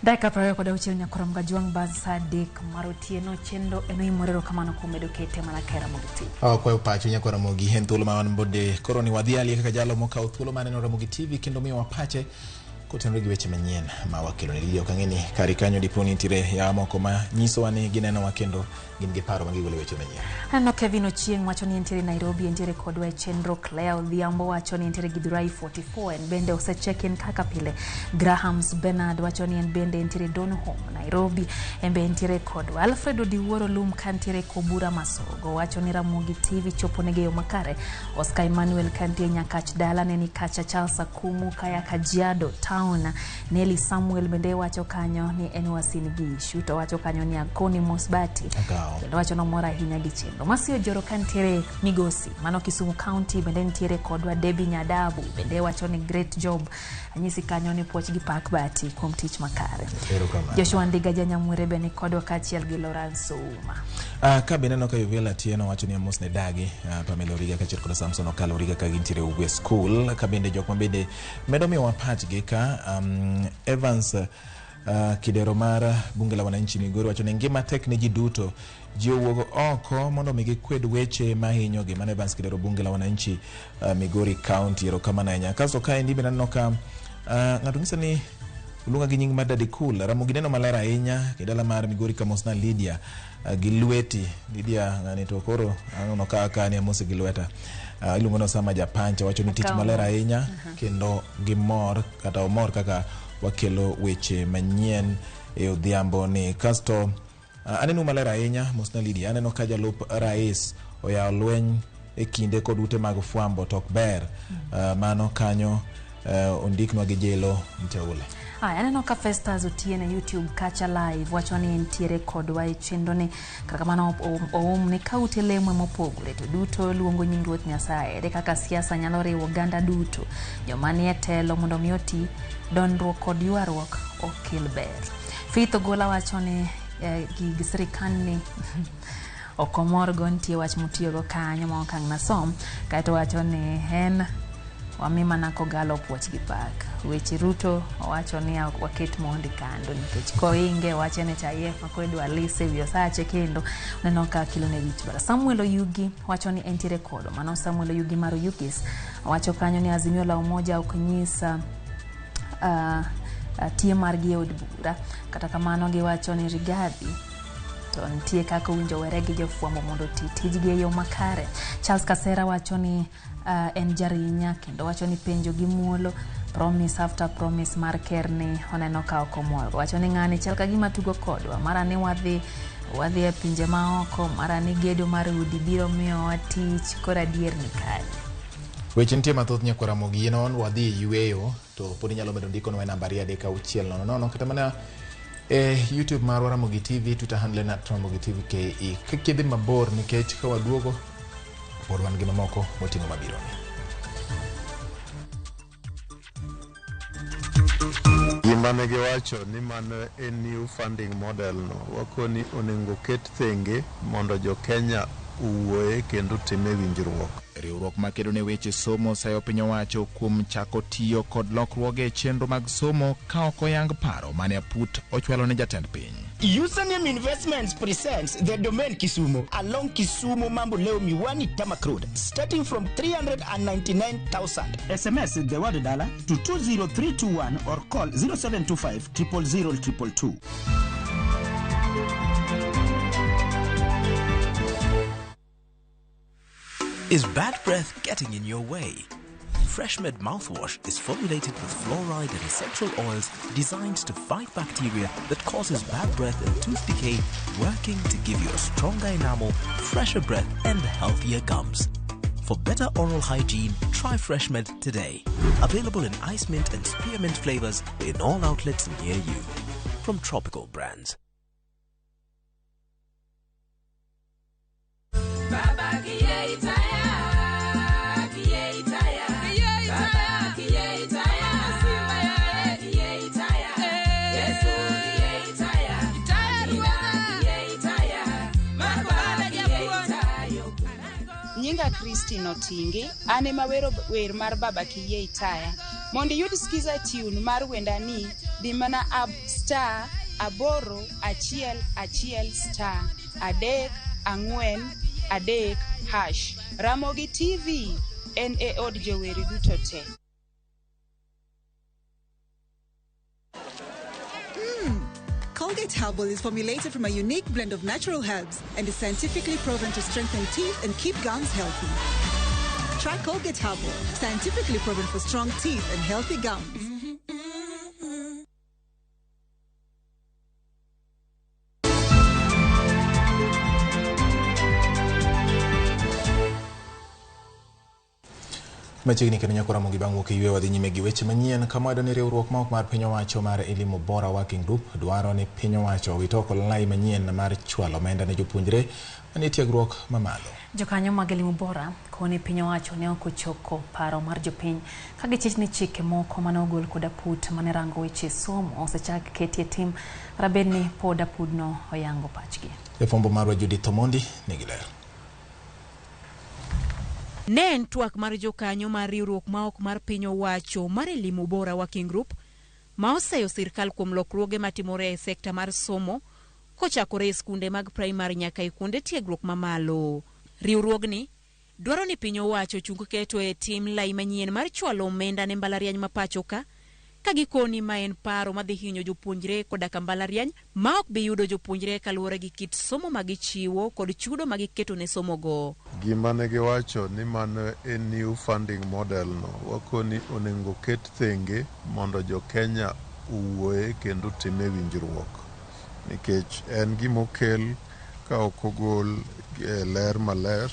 Dakika 26 nyakorom Gajwang' bang' sa 3 mar otieno chenro en oimore erokamano kuom medo kete mana ka Ramogi TV. Akwayo pachu nyakwa Ramogi en thuolo ma wan bende koro ni wadhialie kaka jalo mokawo thuolo mar neno Ramogi TV kendo miyowa pache kotenore gi weche manyien ma wakelo ne Lydia. Ok ang'e ni kari kanyo dipo ni nitiere yawa moko ma nyisowa ni ginenowa kendo gin gi paro ma gigolo e weche manyien. Aneno Kevin Ochieng' wacho ni entiere Nairobi, entiere kodwa e chenro. Claire Odhiambo wacho ni entiere Githurai 44, en bende ose check in kaka pile. Grahams Bernard wacho ni en bende entiere Donholm, Nairobi, en be entiere kodwa. Alfred Odiwuoro Lum kantiere Kobura Masogo wacho ni Ramogi TV chopo negi e yo makare. Oscar Emmanuel kantie Nyakach dala ne ni kacha. Charles Akumu kaya Kajiado town. Nelly Samuel bende wacho kanyo ni en Uasin Gishu, to wacho kanyo ni Akoni Mosbati kendo wacho nomor ahinya gi chenro. Masio Joro kantiere Migosi, mano Kisumu County bende nitiere kodwa. Debbie Nyadabu bende wacho ni great job, anyisi kanyo ni puoch gi pak bati kuom tich makare. Erokamano. Joshua Ndiga Janyamwere be ni kodwa kaachiel gi Lawrence Ouma. Ka bende aneno ka Yovela Atieno wacho ni amos ne dagi Pamela Origa kaachiel kod Samson Okalo Origa ka gintiere Ugwe School. Ka bende jok ma bende medo miyowa pachgi ka Evans Kidero mar bunge la wananchi Migori wacho ni ngima tek ne ji duto, ji owuok oko mondo mi gikwed weche mahinyogi. Mano Evans Kidero, bunge la wananchi Migori County. Erokamano ahinya. Kasto kaendi bende aneno ka ng'ato nyisa ni oluonga gi nying mar Daddy Cool. Ramogi neno maler ahinya e dala mar Migori kamosna Lydia gi lweti. Lydia ng'ani to koro aneno ka ka ni amose gi lweta. Iluongo ni Osama Japancha wacho ni tich maler ahinya kendo gimor kata omor kaka wakelo weche manyien e odhiambo ni. Kasto aneno maler ahinya mosna Lydia. Aneno ka jalup rais oyawo lweny e kinde kod ute mag fwambo to ok ber. Mano kanyo ondiknwa gi Jelo Mteule. Aya, aneno ka Festus Otieno e YouTube kacha live wacho ni entiere kodwa e chenro ni. Kata kamano oum ni ka ute lemo mopogore to duto luongo nying Ruoth Nyasaye. Ere kaka siasa nyalo riwo oganda duto, joma nie telo mondo mi oti dondruok kod ywaruok ok kel ber. Faith Ogola wacho ni gig sirikal ni ok omorgo, nitie wach motiyogo kanyo ma ok ang' nasom. Kaeto wacho ni en wami mana Kogalo puoch gi pak. Weche Ruto owacho ni waket mondi kando nikech koinge wache ni NHIF ma koro idwa lise wi osache kendo oneno ka kelone wich bar. Samuel Oyugi wacho ni entiere kodwa. Mano Samuel Oyugi mar Oyugis wacho kanyo ni Azimio la Umoja ok nyis tie margi e od bura. Kata kamano giwacho ni Rigathi to nitie kaka owinjo were gi jofwambo mondo oti tijgi e yo makare. Charles Kasera wacho ni en jarinya kendo wacho ni penjo gi muolo promise after promise mar ker ni oneno ka ok omor. Wacho ni ng'ani chal ka gima tugo kodwa, mara ni wadhi e pinje maoko, mara ni gedo mar udi biro miyowa tich, koro adier ni kanye. Weche nitie mathoth nyakwa Ramogi, yien wan wadhi e yueyo to pod inyalo medo ndikonwa e namba 23600 kata mana e YouTube marwa Ramogi TV, Twitter handle en @Ramogi TV KE. Kik idhi mabor nikech ka waduogo pod wan gi mamoko moting'o mabironi. Gima ne giwacho ni mano en new funding model no, wakoni onego ket thenge mondo jo Kenya owuoye kendo time winjruok. Riwruok makedo ne weche somo osayo piny owacho kuom chako tiyo kod lokruoge e chenro mag somo ka ok oyang paro mane aput ochwalo ne jatend piny. Username Investments presents the Domain Kisumu along Kisumu Mamboleo Miwani Tarmac Road, starting from 399,000. SMS the word dollar to 20321 or call 0725 000 222. Is bad breath getting in your way? FreshMed mouthwash is formulated with fluoride and essential oils designed to fight bacteria that causes bad breath and tooth decay, working to give you a stronger enamel, fresher breath, and healthier gums. For better oral hygiene, try FreshMed today. Available in ice mint and spearmint flavors in all outlets near you. From Tropical Brands. Nyinga Christine Otinge, an ema awero wer mar Baba Kiyie Itaya. Mondo iyud skiza tune mar wendani, di mana ab star 8 1 1 star 3 4 3 hash. Ramogi TV en e od joweri duto te. Colgate Herbal is formulated from a unique blend of natural herbs and is scientifically proven to strengthen teeth and keep gums healthy. Try Colgate Herbal, scientifically proven for strong teeth and healthy gums. Machiegni kendo nyako Ramogi bang' wuok e yweyo wadhi nyime gi weche manyien kama wayudo ni riwruok ma ok mar piny owacho mar Elimu Bora Working Group dwaro ni piny owacho owit oko lai manyien mar chwalo omenda ne jopuonjre manie tiegruok mamalo. Jokanyo mag Elimu Bora koni piny owacho ne ok ochoko paro mar jopiny ka gichich ni chike moko mane ogol kod aput mane rango weche somo osechak ketie tim kata bed ni pod apudno oyango pachgi. Jafwambo marwa Judith Omondi nigi ler. Ne en twak mar jokanyo mar riwruok ma ok mar piny owacho mar Elimu Bora Working Group ma oseyo sirkal kuom lokruoge matimore e sekta mar somo kochakore e skunde mag primary nyaka e kuonde tiegruok mamalo. Riwruogni dwaro ni piny owacho ochung keto e tim lai manyien mar chwalo omenda ne mbalariany ma pacho ka ka gikoni ma en paro madhi hinyo jopuonjre koda ka mbalariany ma ok bi yudo jopuonjre kaluwore gi kit somo ma gichiwo kod chudo ma giketo ne somogo. Gima ne giwacho ni mano en new funding model no, wakoni onego ket thenge mondo jo Kenya owuoye kendo time winjruok. Nikech en gimokel ka ok ogol ler maler,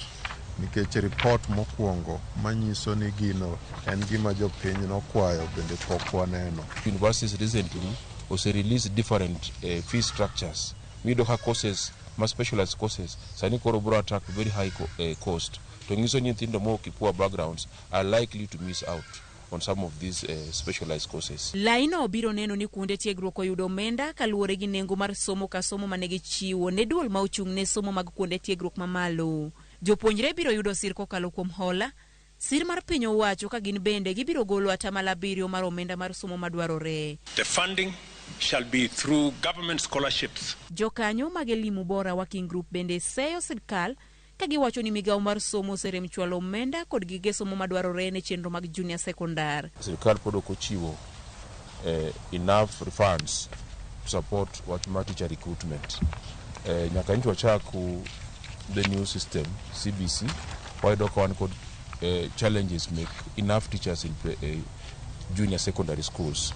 nikech report mokwongo manyiso ni gino en gima jopiny nokwayo bende pok waneno. Universities recently ose release different fee structures. Miyudo ka courses ma specialized courses sani koro bro attract very high cost. To nyiso nyithindo mowuok e poor backgrounds are likely to miss out on some of these specialized courses. Laino biro neno ni kuonde tiegruok oyudo omenda kaluwore gi nengo mar somo ka somo mane gichiwo ne duol ma ochung' ne somo mag kuonde tiegruok mamalo. Jopuonjre biro yudo sir kokalo kuom hola, sir mar piny owacho ka gin bende gibiro golo 7% mar omenda mar somo madwarore. The funding shall be through government scholarships. Jokanyo mag Elimu Bora Working Group bende seyo sirkal ka giwacho ni migawo mar somo oserem chwalo omenda kod gige somo madwarore ne chenro mag junior secondar. Sirkal pod ok ochiwo enough funds to support wach mar teacher recruitment. Nyaka nyocha wachaku the new system CBC, wayudo ka wan kod challenges make enough teachers in junior secondary schools,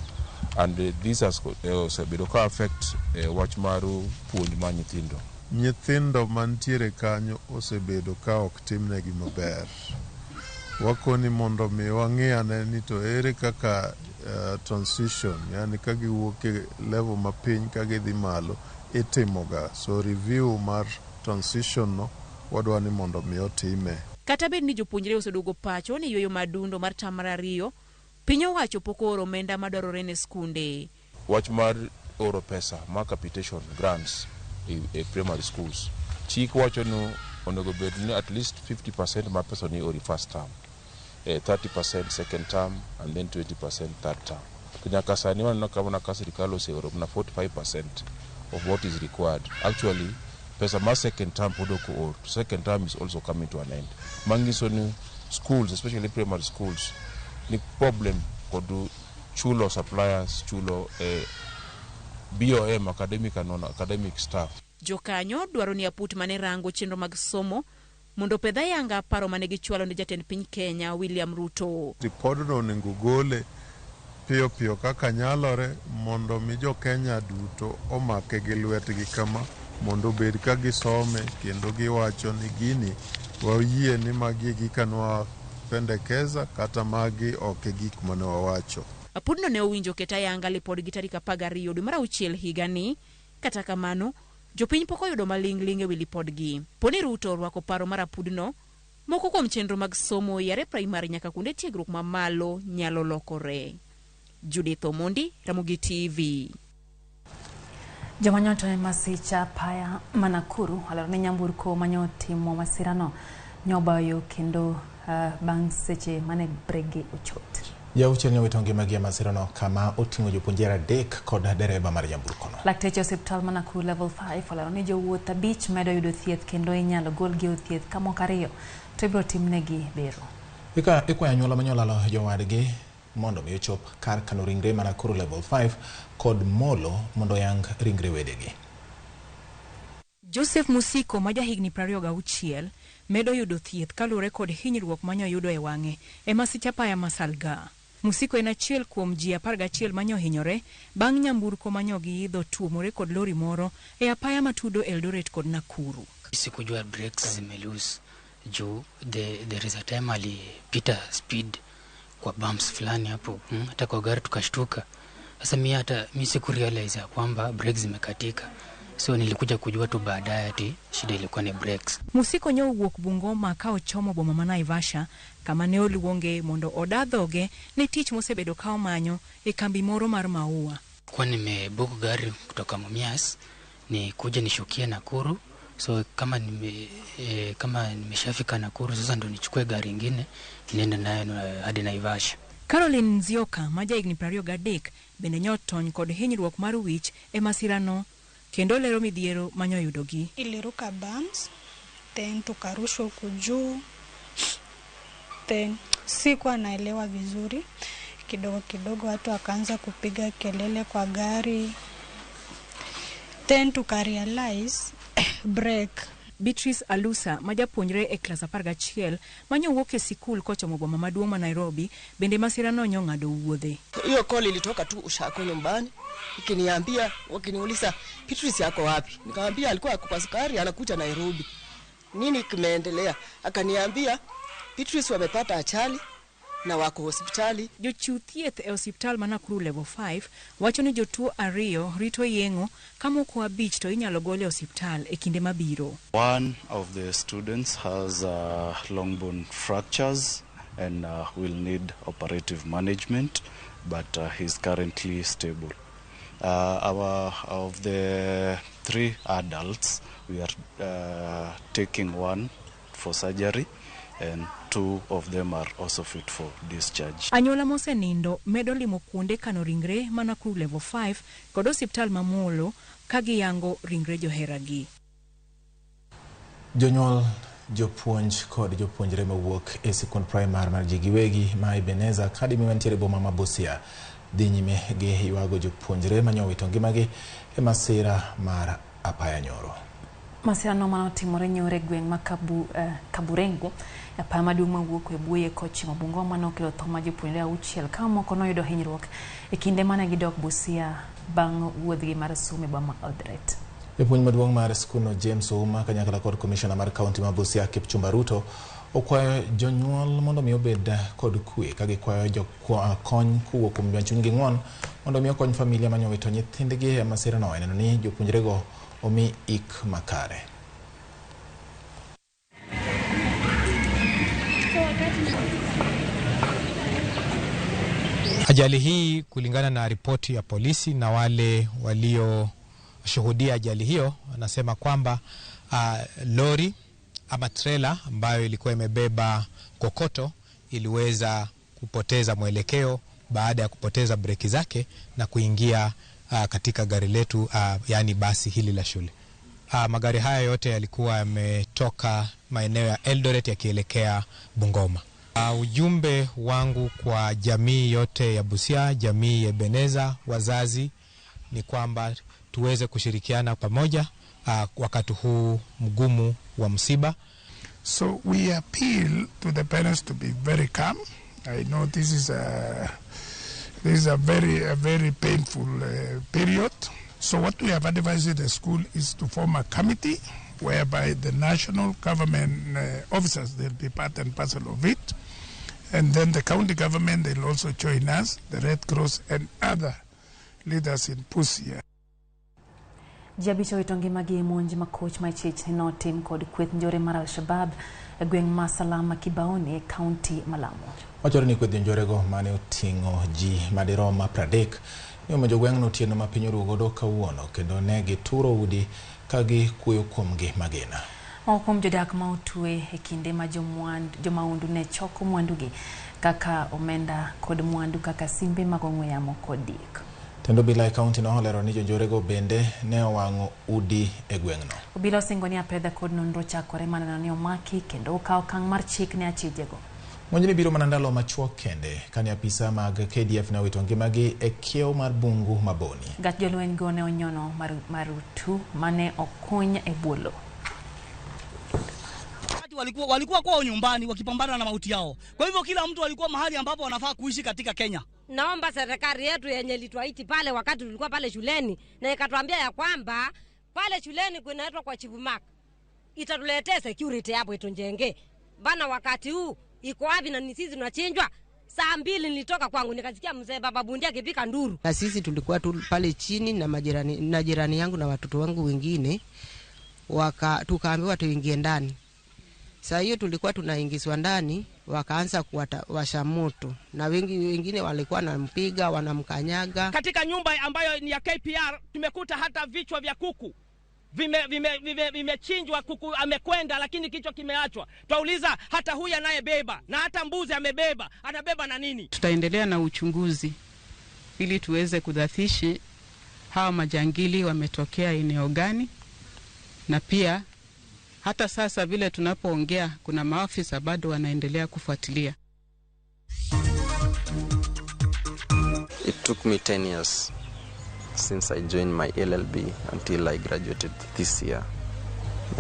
and this has osebedo ka affect wach mar puonj mar nyithindo. Nyithindo mantiere kanyo osebedo ka ok timnegi maber. Wakoni mondo mi wang'i ane ni to ere kaka transition, yani ka giwuok e level mapiny ka gidhi malo itimoga. So review mar transition no wadwa ni mondo mi otime. Kata bed ni jopuonjre oseduogo pacho ne yueyo madundo mar tam mar ariyo, Piny owacho pok ooro omenda madwarore ne skunde. Wach mar oro pesa mar capitation grants e primary schools. Chik wacho ni onego bed ni at least 50% mar pesa ni ori first term, 30% second term and then 20% third term. To nyaka sani waneno ka mana ka sirikal oseoro mana 45% of what is required. Actually, pesa mar second term pod ok oor. Second term is also coming to an end. Manyiso ni schools, especially primary schools, ni problem kod chulo suppliers, chulo BOM, academic and non-academic staff. Jokanyo dwaro ni aput mane rango chenro mag somo mondo opedh ayanga paro mane gichwalo ne jatend piny Kenya William Ruto. Ripodno onego gole piyo piyo kaka nyalore mondo mi jo Kenya duto omake gi lwetgi kama mondo obed ka gisome kendo giwacho ni gini wayie ni magi e gik mane wapendekeza kata magi ok e gik mane wawacho. Apudno ne owinjo ket ayanga lipodgi tarik 12 dwe mar auchiel higani. Kata kamano, jopiny pok oyudo maling'ling' ewi lipodgi. Poni Ruto orwako paro mar apudno, moko kuom chenro mag somo yare primary nyaka kuonde tiegruok mamalo nyalo lokore. Judith Omondi, Ramogi TV. Joma nyoto e masich apaya ma Nakuru olero ni nyamburko manyotimo masirano nyobayo kendo bang' seche mane bregi ochot. Jauchiel nyowito ngimagi e masirano kama oting'o jopuonjre 3 kod dereba mar nyamburkono. Lakteche osiptal ma Nakuru Level 5 olero ni jowuoth 5 medo yudo thieth kendo inyalo golgi e thieth ka moko 2 to ibiro timnegi bero. Ikwayo anyuola manyolalo jowadgi mondo mi ochop kar kano ringre ma Nakuru Level 5 kod molo mondo oyang ringre wedegi. Joseph Musiko ma jahigni 26 medo yudo thieth kaluwore kod hinyruok manyoyudo e wang'e e masich apaya ma Salga. Musiko en achiel kuom ji 11 manyohinyore bang' nyamburko manyogiidho tuomore kod lori moro e apaya matudo Eldoret kod Nakuru. Sikujua brakes zimeloose juu there is a time alipita speed kwa bumps fulani hapo, hata kwa gari tukashtuka. Sasa mimi hata mimi sikurealize ya kwamba brakes zimekatika. So nilikuja kujua tu baadaye ati shida ilikuwa ni brakes. Musiko nyowuok Bungoma ka ochomo boma ma Naivasha kama ne oluonge mondo oda dhoge ne tich mosebedo ka omanyo e kambi moro mar maua. Kwa nimebook gari kutoka Mumias ni kuja nishukie Nakuru. So kama nimeshafika Nakuru sasa ndo nichukue gari ingine niende nayo hadi Naivasha. Caroline Nzioka ma jahigni 23 bende nyotony kod hinyruok mar wich e masirano kendo lero midhiero manyoyudogi. Iliruka bumps then tukarushwa huku juu, then sikuwa naelewa vizuri. Kidogo kidogo watu wakaanza kupiga kelele kwa gari, then tukarealize break. Beatrice Alusa ma japuonjre e klas 11 manyowuok e sikul kochomo boma maduong' ma Nairobi bende masirano nyong'ado wuodhe. Hiyo call ilitoka tu ushako nyumbani ikiniambia, wakiniuliza Beatrice yako wapi? Nikamwambia alikuwa kwa sukari anakuja Nairobi. Nini kimeendelea? Akaniambia Beatrice wamepata ajali na wako hospitali. Jochiw thieth e osiptal ma Nakuru Level 5 wacho ni jotuo 2 rito yeng'o ka moko 5 to inyalo gol e osiptal e kinde mabiro. One of the students has long bone fractures and will need operative management, but he's currently stable. Of the 3 adults, we are taking 1 for surgery and 2 of them are also fit for discharge. Anyuola mosenindo medo limo kuonde kano ringre ma Nakuru Level 5 kod osiptal ma Molo ka giyango ringre joheragi. Jonyuol, jopuonj kod jopuonjre mowuok e sikund primar mar ji giwegi ma Ebeneza Academy mantiere boma ma Busia dhi nyime gi ywago jopuonjre manyowito ngimagi e masira mar apaya nyoro. Masirano manotimore nyoro e gweng' ma Kaburengo, apaya maduong' mawuok e Buye kochimo Bungoma nokelo tho mar jopuonjre 6 ka moko noyudo hinyruok e kinde mane gidok Busia bang' wuodhgi mar somo e boma Eldoret. Japuonj maduong' mar skundno James Ouma kanyakla kod komishona mar kaunti ma Busia Kipchumba Ruto okwayo jonyuol mondo mi obed kod kwe ka gikwayo jokony kowuok kuom joma chunygi ng'won mondo mi okony familia manyowito nyithindgi e masirano e neno ni jopuonjrego omi ik makare. Ajali hii kulingana na ripoti ya polisi na wale walioshuhudia ajali hiyo wanasema kwamba lori ama trela ambayo ilikuwa imebeba kokoto iliweza kupoteza mwelekeo baada ya kupoteza breki zake na kuingia katika gari letu, yani basi hili la shule. Magari haya yote yalikuwa yametoka maeneo ya Eldoret yakielekea Bungoma. Ujumbe wangu kwa jamii yote ya Busia, jamii ya Ebeneza, wazazi ni kwamba tuweze kushirikiana pamoja wakati huu mgumu wa msiba. So we appeal to the parents to be very calm. I know this is a very painful period. So what we have advised the school is to form a committee whereby the national government officers, they'll be part and parcel of it. And then the county government, they'll also join us, the Red Cross and other leaders in Busia. Ji abich owito ngimagi e monj ma koch machich notim kod kweth njore mar Al-Shabab e gweng' ma Salama Kibaoni e kaunti ma Lamu. Wachore ni kweth jonjorego mane oting'o ji madirom 30 ne omonjo gweng'no otieno ma piny oruo godo kawuono kendo ne gituro udi ka gikuyo kuomgi magina. Moko kuom jodak ma otwe e kinde ma jomaundu ne choko mwandugi kaka omenda kod mwandu kaka simbe mag ong'we yamo kod diek. Tend obila e kaunti no olero ni jonjorego bende ne owang'o udi e gweng'no. Obila osingo ni apedha kod nonro chakore maneno ni omaki kendo okaw okang' mar chik ne achijego. Monjni biro mana ndalo machuok kende kane apisa mag KDF ne owito ngimagi e kiewo mar bungu Maboni. Gach jolweny go ne onyono marutu mane okuny e bwo. Walikuwa kwao nyumbani wakipambana na mauti yao. Kwa hivyo kila mtu alikuwa mahali ambapo wanafaa kuishi katika Kenya. Naomba serikali yetu yenye ilituaiti pale wakati tulikuwa pale shuleni na ikatuambia ya kwamba pale shuleni kunaitwa kwa Chief Mark, itatuletea security hapo itujenge. Bana wakati huu iko wapi na ni sisi tunachinjwa? Saa 2 nilitoka kwangu nikasikia mzee baba Bundia akipika nduru. Na sisi tulikuwa tu pale chini na majirani, na jirani yangu na watoto wangu wengine, tukaambiwa tuingie ndani. Saa hiyo tulikuwa tunaingizwa ndani, wakaanza kuwasha moto na wengine walikuwa wanampiga, wanamkanyaga. Katika nyumba ambayo ni ya KPR tumekuta hata vichwa vya kuku vimechinjwa, kuku amekwenda lakini kichwa kimeachwa. Twauliza hata huyu anayebeba na hata mbuzi amebeba, anabeba na nini? Tutaendelea na uchunguzi ili tuweze kudhathishi hawa majangili wametokea eneo gani, na pia hata sasa vile tunapoongea kuna maafisa bado wanaendelea kufuatilia. It took me 10 years since I joined my LLB until I graduated this year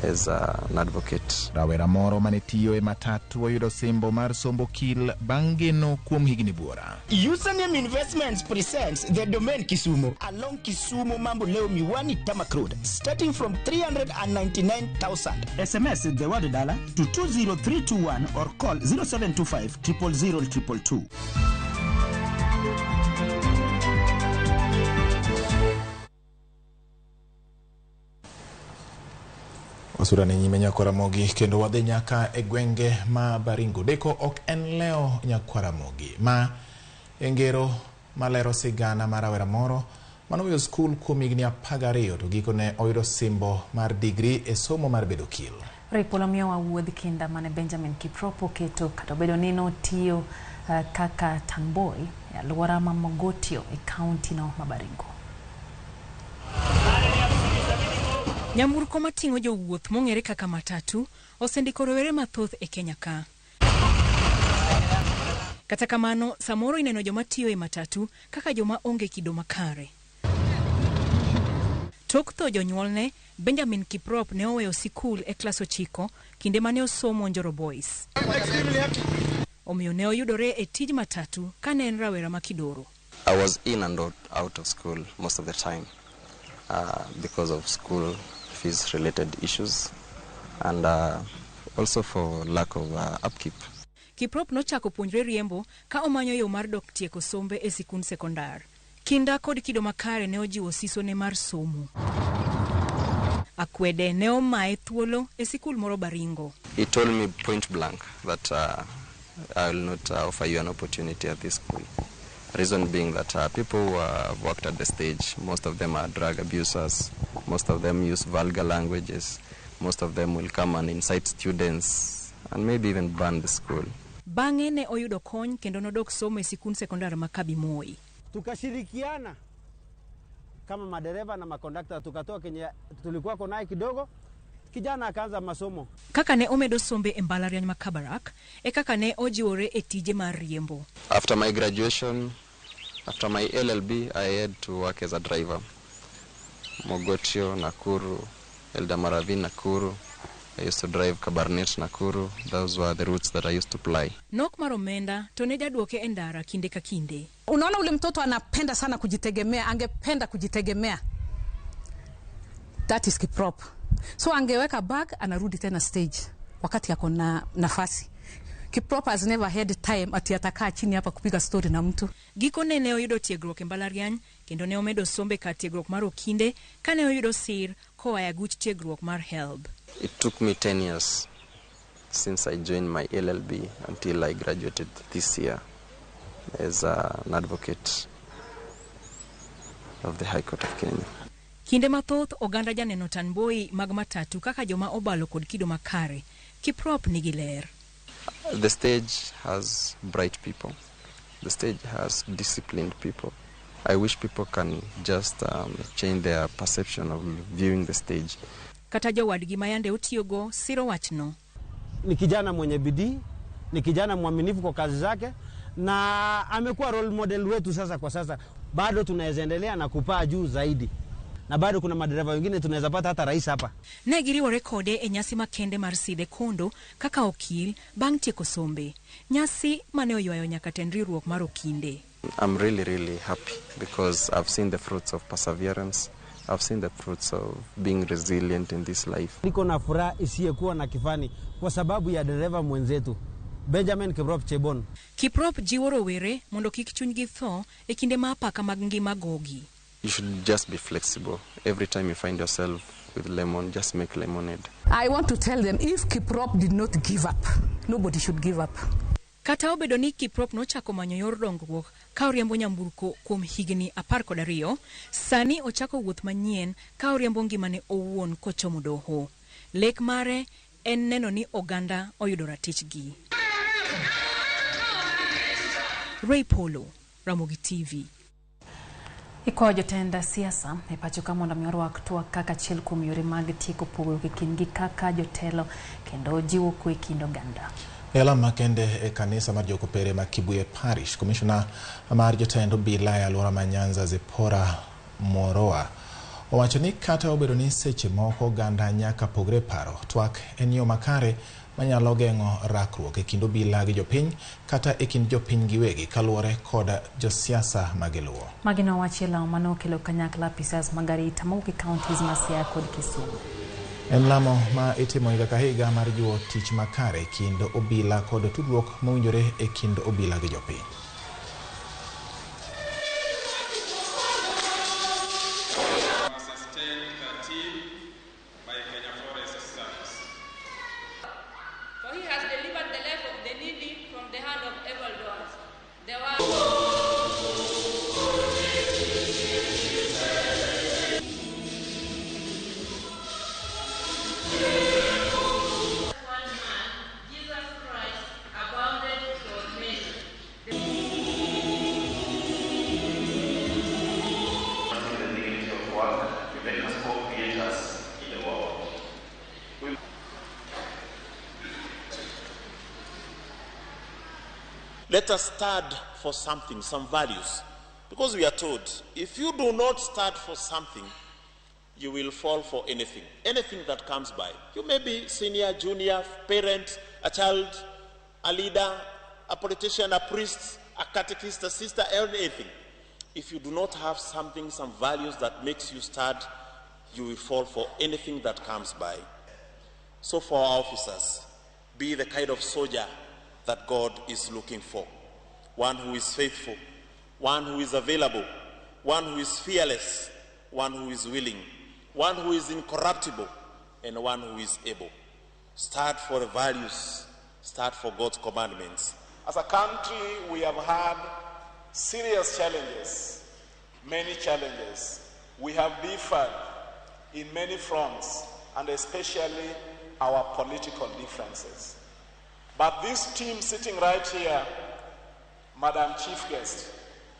as an advocate. Rawera moro mane tiyo e matatu oyudo simbo mar sombo kil bang' geno kuom higni buora. Username Investments presents The Domain Kisumu along Kisumu Mambo Leo Miwani Tamak Road, starting from 399,000. SMS the word dollar to 20321 or call 0725 000 222. Osura ni nyime Nyakwaramogi kendo wadhi nyaka e gwenge ma Baringo. Deko ok en leo Nyakwaramogi ma engero malero sigana mar rawera moro manoweyo skul kuom higni 12 to gikone oyudo simbo mar digri e somo mar bedo okil. Ripolo miyowa wuodh kinda mane Benjamin Kiprop oketo kata obedo ni notiyo kaka tanboy e alwora ma Mogotio e kaunti no ma Baringo. Nyamburko mating'o jowuoth mong'ere kaka matatu osendiko rowere mathoth e Kenya ka. Kata kamano, samoro ineno joma tiyo e matatu kaka joma onge kido makare. Tok tho jonyuolne, Benjamin Kiprop ne oweyo sikul e klas 9 kinde mane osomo Njoro Boys. Omiyo ne oyudore e tij matatu kane en rawera ma kidoro. I was in and out of school most of the time. Because of school fees related issues and also for lack of upkeep. Kiprop nochako puonjre riembo ka omanyo yo mar dok tieko sombe e sikund sekondar. Kinda kod kido makare ne ojiwo sisone mar somo. Akwede ne omaye thuolo e sikul moro Baringo. He told me point blank that I will not offer you an opportunity at this school. Reason being that people who have worked at the stage, most of them are drug abusers, most of them use vulgar languages, most of them will come and incite students and maybe even burn the school. Bang'e ne oyudo kony kendo nodok somo e sikund sekondar ma Kabimoi. Tukashirikiana kama madereva na makondakta, tukatoa kenye tulikuwa naye kidogo, kijana akaanza masomo. Kaka ne omedo sombe e mbalariany ma Kabarak, e kaka ne ojiwore e tije mar riembo. After my graduation, after my LLB, I had to work as a driver. Mogotio, Nakuru, Eldama Nakuru. I used to drive Kabarnet, Nakuru. Those were the routes that I used to ply. Nok mar omenda to ne jaduoke e ndara kinde ka kinde. Unaona ule mtoto anapenda sana kujitegemea, angependa kujitegemea. That is Kiprop. So angeweka bag, anarudi tena stage wakati ako na nafasi. Kiprop has never had time ati atakaa chini hapa kupiga story na mtu. Gikone ne oyudo tiegruok e mbalariany kendo ne omedo sombe kar tiegruok mar okinde kane oyudo sir koa e aguch tiegruok mar HELB. It took me 10 years since I joined my LLB until I graduated this year as an advocate of the High Court of Kenya. Kinde mathoth oganda janeno tanboi mag matatu kaka joma obalo kod kido makare. Kiprop nigi ler. The stage has bright people. The stage has disciplined people. I wish people can just change their perception of viewing the stage. Kata jowadgi ma yande otiyogo siro wachno. Ni kijana mwenye bidii, ni kijana mwaminifu kwa kazi zake, na amekuwa role model wetu sasa kwa sasa. Bado tunaweza endelea na kupaa juu zaidi. Na bado kuna madereva wengine tunaweza pata hata rais hapa. Ne giriwore kode e nyasi makende mar Sidhe Kondo kaka okil bang' tieko sombe. Nyasi mane oywayo nyaka tend riwruok mar okinde. I'm really, really happy because I've seen the fruits of perseverance. I've seen the fruits of being resilient in this life. Niko na furaha isiyekuwa na kifani kwa sababu ya dereva mwenzetu Benjamin Kiprop Chebon. Kiprop jiwo rowere mondo kik chunygi tho e kinde ma apaka mag ngima gogi. You should just be flexible. Every time you find yourself with lemon, just make lemonade. I want to tell them if Kiprop did not give up, nobody should give up. Kata obedo ni Kiprop nochako manyo yor dongruok ka oriembo nyamburko kuom higni 12, sani ochako wuoth manyien ka oriembo ngimane owuon kochomo doho. Lek mare en neno ni oganda oyudo ratichgi. Ray Polo, Ramogi TV. Ikwayo jotend siasa e pacho ka mondo mi orwak twak kaka achiel kuom yore mag tieko pogruok e kindgi kaka jotelo kendo jiwo kwe e kind oganda. E alam makende e kanisa mar Jokopere ma Kibuye Parish, komishona mar jotend obila e alwora ma Nyanza Zipporah Moroa owacho ni kata obedo ni seche moko oganda nyaka pogre paro, twak en yo makare manyalo geng'o rakruok e kind obila gi jopiny kata e kind jopiny giwegi kaluwore kod josiasa magiluwo. Magi nowachi e lamo mane okelo kanyakla apisas mag arita mawuok e counties ma Siaya kod Kisumu. En lamo ma itimo higa ka higa mar jiwo tich makare e kind obila kod tudruok mowinjore e kind obila gi jopiny. Let us stand for something, some values. Because we are told, if you do not stand for something, you will fall for anything. Anything that comes by. You may be senior, junior, parent, a child, a leader, a politician, a priest, a catechist, a sister, anything. If you do not have something, some values that makes you stand, you will fall for anything that comes by. So for our officers, be the kind of soldier that God is looking for. One who is faithful, one who is available, one who is fearless, one who is willing, one who is incorruptible, and one who is able. Start for the values, start for God's commandments. As a country, we have had serious challenges, many challenges. We have differed in many fronts, and especially our political differences. But this team sitting right here, Madam Chief Guest,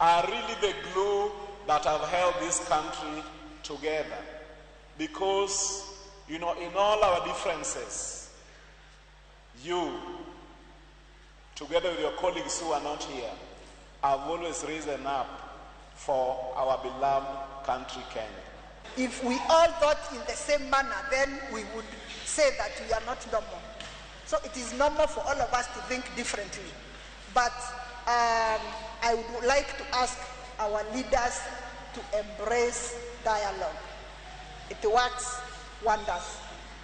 are really the glue that have held this country together. Because, you know, in all our differences, you, together with your colleagues who are not here, have always risen up for our beloved country, Kenya. If we all thought in the same manner, then we would say that we are not normal. So it is normal for all of us to think differently. But I would like to ask our leaders to embrace dialogue. It works wonders.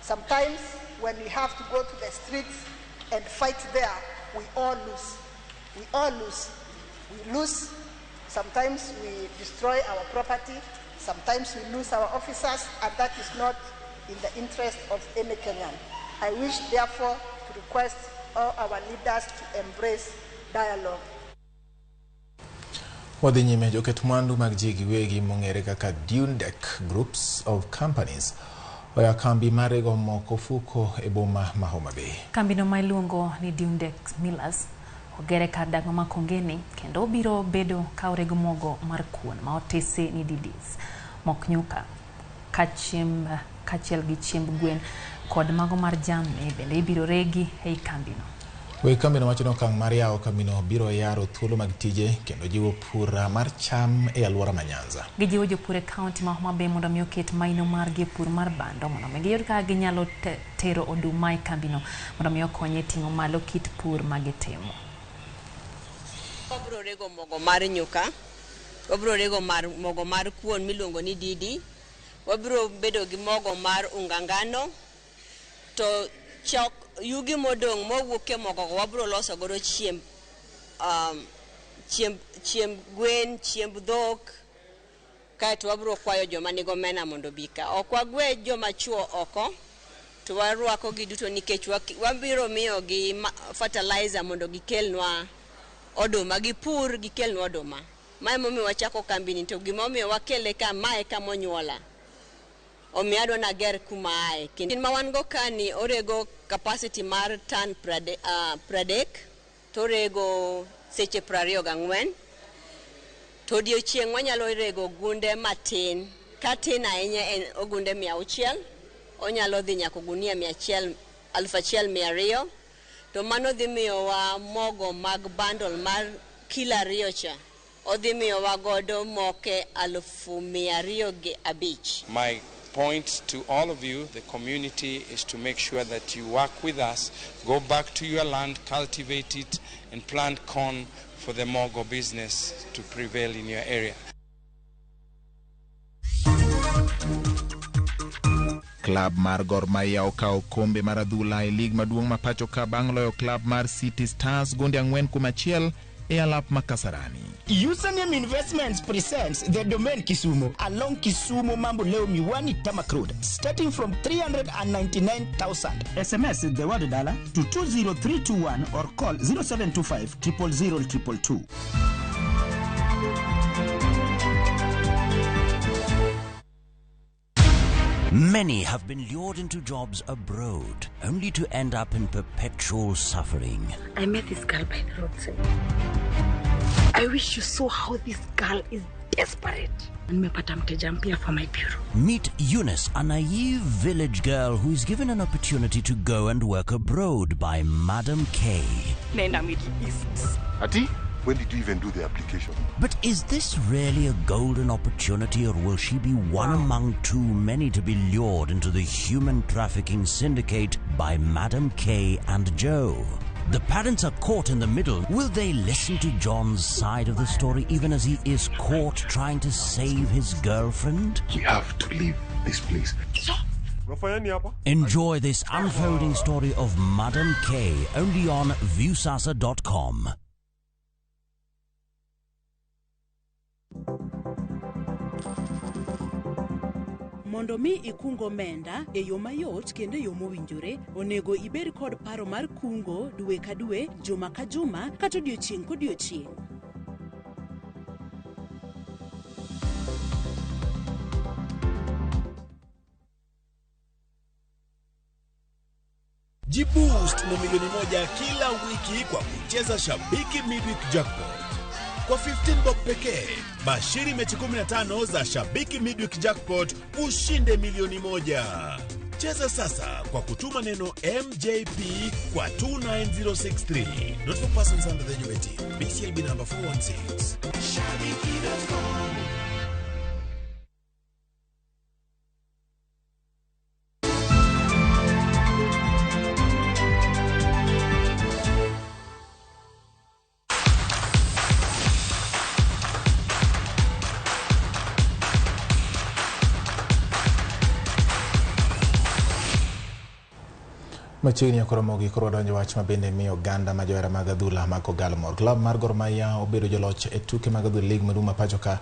Sometimes when we have to go to the streets and fight there, we all lose. We all lose. We lose. Sometimes we destroy our property. Sometimes we lose our officers, and that is not in the interest of any Kenyan. I wish, therefore, to request all our leaders to embrace dialogue. Wadhi nyime joket mwandu mag ji giwegi mong'ere kaka Dundek Groups of Companies oya kambi mar rego moko ofuko e boma ma Homa Bay. Kambino ma iluongo ni Dundek Millers ogere kar dak ma Makongeni kendo obiro bedo ka orego mogo mar kuon ma otese ni DDs, mok nyuka, kaachiel gi chiemb gwen kod mago mar jamni bende ibiro regi ei kambino. Weg kambino wacho ni okang' mar yawo kambino biro yaro thuolo mag tije kendo jiwo pur mar cham e alwora ma Nyanza. Gijiwo jopur e kaunti ma Homa Bay mondo mi oket maino margi e pur mar bando mondo mi giyud kaka ginyalo tero oduma e kambino mondo mi okony e ting'o malo kit pur ma gitimo. Wabiro rego mogo mar nyuka, wabiro rego mogo mar kuon miluongo ni didi, wabiro bedo gi mogo mar unga ngano, to chok yugi modong' mowuok e mogo go wabiro loso godo chiemb gwen, chiemb dhok, kaeto wabiro kwayo joma nigi omena mondo obi ka. Ok wagwe joma chuo oko, to warwako gi duto nikech wabiro miyogi fertilizer mondo gikelnwa oduma, gipur gikelnwa oduma. Mae emomiyo wachako kambini, to gimomiyo wakele ka, mae kama onyuola. Omiyo adwa nager kuma aye. Kendo ma wan go kani orego capacity mar tan 30, to orego seche 24. To odiochieng' wanyalo rego gunde matin, ka tin ahinya en ogunde 600, onyalo dhi nyaka ogunia 1200. To mano dhi miyowa mogo mag bundle mar kilo 2 cha. Odhi miyowa godo moke 205,000. My point to all of you, the community, is to make sure that you work with us, go back to your land, cultivate it, and plant corn for the mogo business to prevail in your area. Club mar Gor Mahia okawo kombe mar adhula e lig maduong' ma pacho ka bang' loyo club mar City Stars gonde 4-1 e alap ma Kasarani. Username Investments presents the Domain Kisumu along Kisumu Mamboleo Miwani Tamak Road, starting from 399,000. SMS the word dollar to 20321 or call 0725 000 222. Many have been lured into jobs abroad, only to end up in perpetual suffering. I met this girl by the roadside. I wish you saw how this girl is desperate. Nimepata mteja mpya for my bureau. Meet Eunice, a naive village girl who is given an opportunity to go and work abroad by Madam K. Nenda Middle East. Ati? When did you even do the application? But is this really a golden opportunity, or will she be one among too many to be lured into the human trafficking syndicate by Madam K and Joe? The parents are caught in the middle. Will they listen to John's side of the story even as he is caught trying to save his girlfriend? We have to leave this place. Enjoy this unfolding story of Madam K only on Viusasa.com. Mondo mi ikung omenda e yo mayot kendo e yo mowinjore, onego ibed kod paro mar kungo dwe ka dwe, juma ka juma, kata odiochieng' kodiochieng'. Jiboost na milioni 1 kila wiki kwa kucheza Shabiki Midweek Jackpot. Kwa 15 bob pekee, bashiri mechi 15 za Shabiki Midweek Jackpot ushinde milioni 1. Cheza sasa kwa kutuma neno MJP kwa 29063. Not for persons under the age of 18. BCLB number 416. Shabiki.com. Machiegni ok oromogi koro wadonjo wach mabende miyo oganda ma johera mag adhula mag Kogalo mor. Klab mar Gor Mahia obedo joloch e tuke mag adhula lig maduong' ma pacho ka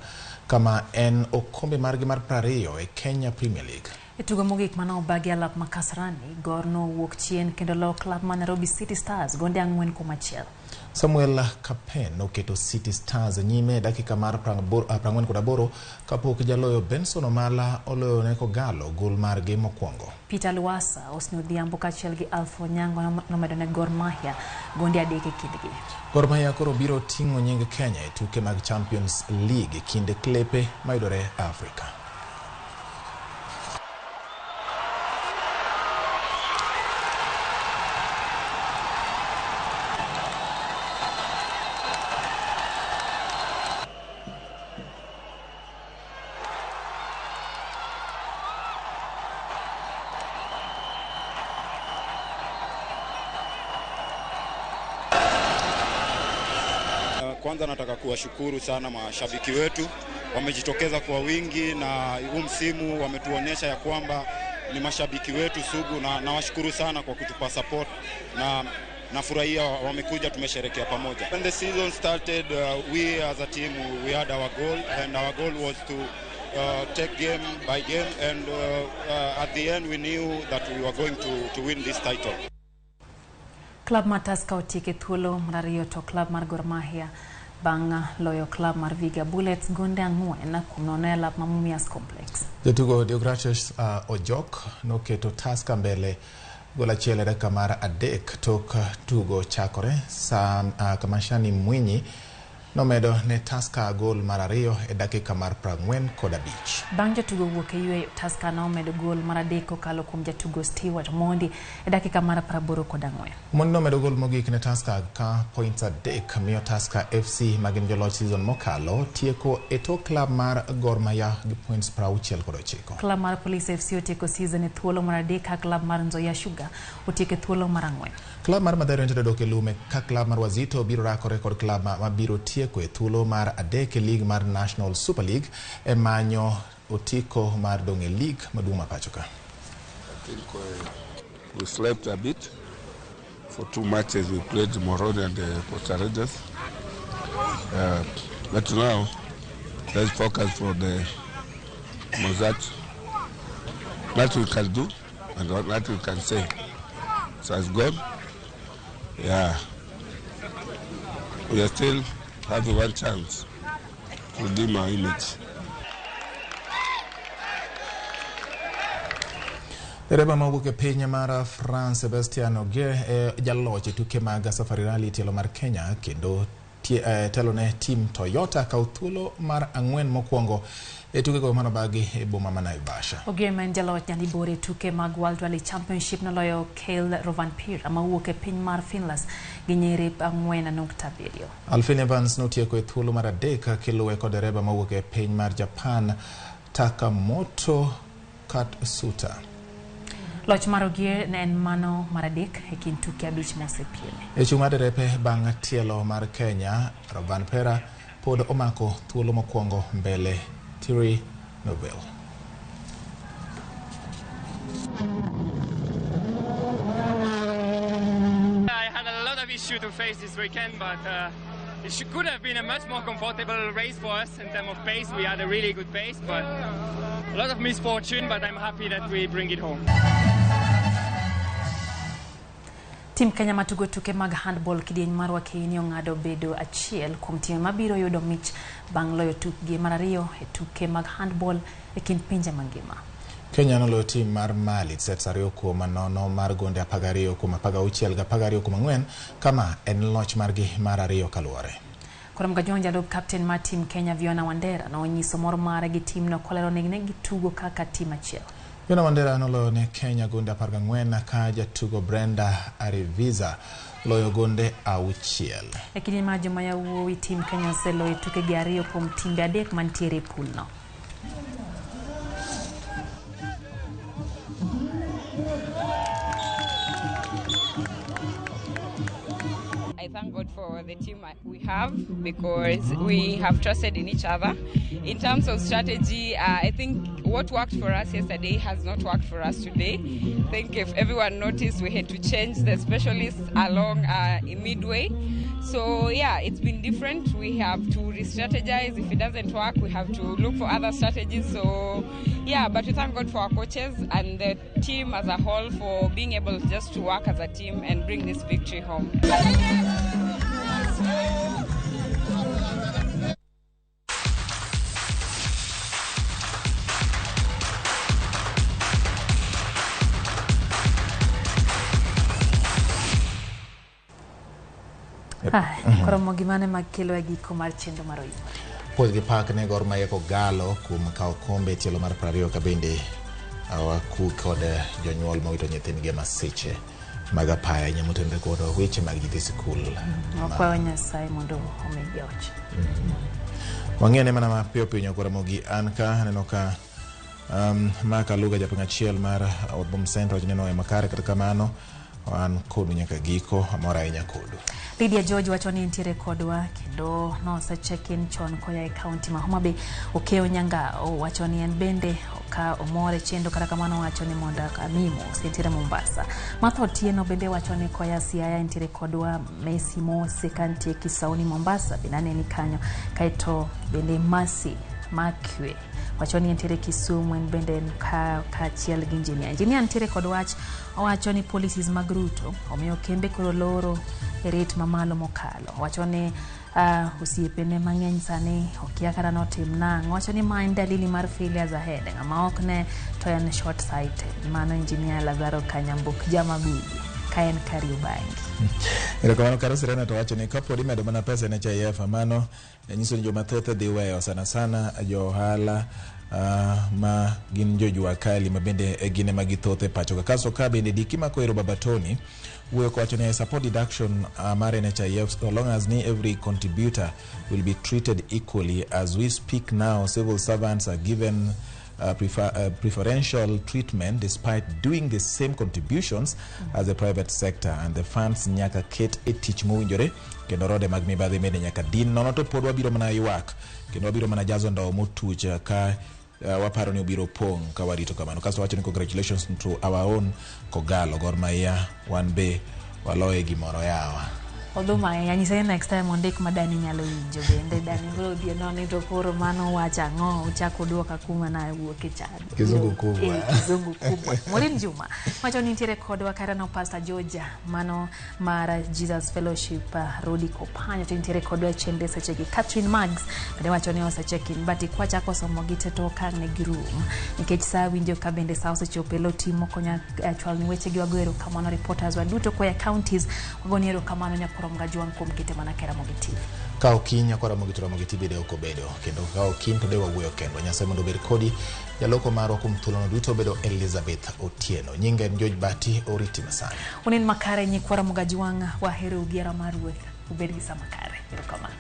kama en okombe margi mar 20 e Kenya Premier League. E tugo mogik mane obagi alap ma Kasarani, Gor nowuok chien kendo loyo klab mar Nairobi City Stars gonde 4-1. Samuel Kapen noketo City Stars nyime e dakika mar 48 kapok jaloyo Benson Omala oloyo ne Kogalo gol margi mokwongo. Peter Luasa, Osni Odhiambo kaachiel gi Alpha Onyango nomedo ne Gor Mahia gonde 3 e kindgi. Gor Mahia koro biro ting'o nying Kenya e tuke mag Champions League e kind klepe mayudore Afrika. Kwanza nataka kuwashukuru sana mashabiki wetu, wamejitokeza kwa wingi na huu msimu wametuonyesha ya kwamba ni mashabiki wetu sugu, na nawashukuru sana kwa kutupa support na nafurahia wamekuja, tumesherekea pamoja. When the season started, we as a team, we had our goal, and our goal was to take game by game, and at the end we knew that we were going to win this title. Klab mar Tusker otieko e thuolo mar ariyo to klab mar Gor Mahia bang' loyo klab mar Vihiga Bullets gonde 4-0 e alap ma Mumias Complex. Jatugo Deogratius Ojok noketo Tusker mbele gol achiel e dakika mar 3 tok tugo chakore. Kamashani Mwinyi nomedo ne Tusker gol mar 2 e dakika mar 45. Bang' jatugo wuok e yweyo, Tusker nomedo gol mar 3 kokalo kuom jatugo Stewart Mondi e dakika mar 84. Mondi nomedo gol mogik ne Tusker ka points 3 miyo Tusker FC magin joloch season mokalo tieko e tok klab mar Gor Mahia gi points 69. Klab mar Police FC otieko season e thuolo mar 3 ka klab mar Nzoia Sugar otieko e thuolo mar 4. Klab mar Mathare United odok e lume ka klab mar Wazito biro rakore kod klab mabiro tieko e thuolo mar 3 e lig mar National Super League e manyo otiko mar dong' e lig maduong' ma pacho ka. I think we slept a bit for 2 matches. We played Moroni and Costa Rangers. But now let's focus for the Mozart. What we can do and what we can say. So it's gone. Yeah. We are still having one chance to redeem our image. Dereba mawuok e piny mar France Sebastian Ogier e jaloch e tuke mag Safari Rally tielo mar Kenya kendo telone team Toyota kaw thuolo mar 4 mokwongo e tukego manobagi e boma ma Naivasha. Ogier ma en jaloch nyadiboro e tuke mag World Rally Championship noloyo Kale Rovanperä mawuok e piny mar Finland gi nyiri 4.7. Alfin Evans notieko e thuolo mar 3 kiluwe kod dereba mawuok e piny mar Japan Takamoto Katsuta. Loch mar Ogier ne en mano mar 3 e kind tuke 5 mosepieme. E chung' mar derepe bang' tielo mar Kenya, Rovanperä pod omako thuolo mokwongo mbele Thierry Neuville. I had a lot of issues to face this weekend, but it could have been a much more comfortable race for us in terms of pace. We had a really good pace, but a lot of misfortune, but I'm happy that we bring it home. Tim Kenya matugo tuke mag handball kidieny mar Wakeini ong'ado bedo achiel kuom timbe mabiro yudo mich bang' loyo tukgi mar 2 e tuke mag handball e kind pinje mangima. Kenya noloyo tim mar Mali sets 2-0 mar gonde 12-16 gi 12-4 kama en loch margi mar ariyo kaluwore. Koro Mgajwang' jalup kapten mar tim Kenya Viona Wandera nonyiso mor mare gi timno kolero ni ne gitugo kaka tim achiel. Viona Wandera noloyo ne Kenya gonde 14 ka jatugo Brenda Ariviza loyo gonde 6. E kinde mar joma yawuowi tim Kenya oseloyo tukegi 2 kuom timbe 3 mantiere e pulno. I thank God for the team we have because we have trusted in each other. In terms of strategy, I think what worked for us yesterday has not worked for us today. I think if everyone noticed, we had to change the specialists along midway. So yeah, it's been different. We have to re-strategize. If it doesn't work, we have to look for other strategies. So yeah, but we thank God for our coaches and the team as a whole for being able just to work as a team and bring this victory home. Koro gimane mag kelo e giko mar chenro mar Oyimore. Puodh gi pak ne Gor Mahia Kogalo kuom kawo kombe e tielo mar 20 ka bende waku kod jonyuol mowito nyithindgi e masiche mag apaya nyamotenre kod weche mag nyithi sikul. Wakwayo Nyasaye mondo omigi hoch. Wang'ene mana mapiyo piyo nyakwa Ramogi an ka aneno ka Mark Aluga japiny achiel mar od Bom Central neno e makare kata kamano an kodu nyaka giko amor ahinya kodu. Lydia George wacho ni nitiere kodwa kendo nose check in chon koya e kaunti ma Homa Bay. Okeo Nyangao wacho ni en bende ka omor e chenro kata kamano wacho ni mondo Amimo nitiere Mombasa. Martha Otieno bende wacho ni koya Siaya nitiere kodwa. Messi Mose kantie Kisauni Mombasa bende aneni kanyo. Kaeto bende Mercy Makwe wacho ni nitiere Kisumu en bende en kaachiel gi engineer. Engineer nitiere kod wach owacho ni policies mag Ruto omiyo kembe koro loro e rate mamalo mokalo. Owacho ni osiepene mang'eny sani okia kata notim nang'o. Owacho ni ma en dalili mar failures ahead. Ng'ama ok ne to en short sighted. Mano engineer Lazaro Kanyambok Jamagugu ka en Kariobangi. Erokamano Karo Serena to wacho ni kapod imedo mana pesa NHIF mano nyiso ni joma thoth dhi weyo sana sana jo ohala ma gin jojua kali ma bende gin ema githoth e pacho ka. Kasto ka bende Diki Makoero Baba Tony wuoyo kowacho ni I support deduction mar NHIF so long as ni every contributor will be treated equally. As we speak now, civil servants are given preferential treatment despite doing the same contributions as the private sector, and the funds nyaka ket e tich mowinjore kendo rode mag mibadhi bende nyaka din nono to pod wabiro mana ywak kendo wabiro mana jazo ndowo motuch ka waparo ni obiro pong' ka warito kamano. Kasto wacho ni congratulations to our own Kogalo Gor Mahia wan be waloye gimoro yawa. Odhuma ahinya nyise ni next time ondik ma Dani nyalo winjo bende Dani biro dhi noni to koro mano wacho ang'o uchako duoka kuma nawuoke chande. Kizungu kubwa. Kizungu kubwa. Maureen Juma wacho ni nitiere kodwa kata no Pastor Georgia mano mar Jesus Fellowship Rodi Kopanyo to nitiere kodwa e chenro sechegi. Catherine Maggs bende wacho ni ose check in but kwachako somo gi te to okang' ne girum nikech sa winjo ka bende sa osechopo e lo timo konya chwal ni wechegi wago erokamano reporters wa duto koya counties wago ni erokamano nyakwar Mgajwang' kuom kete mana e Ramogi TV. Ka okinyi nyakwar Ramogi to Ramogi TV de ok obedo kendo ka okin to de wawuoyo kendwa. Nyasaye mondo obed kodi. Jaloko marwa kuom thuolono duto bedo Elizabeth Otieno. Nyinga en George Bati oriti masani. Unen makare nyikwara Mgajwang' wahero gi hera mar Ruoth. Ubed gi sa makare. Erokamano.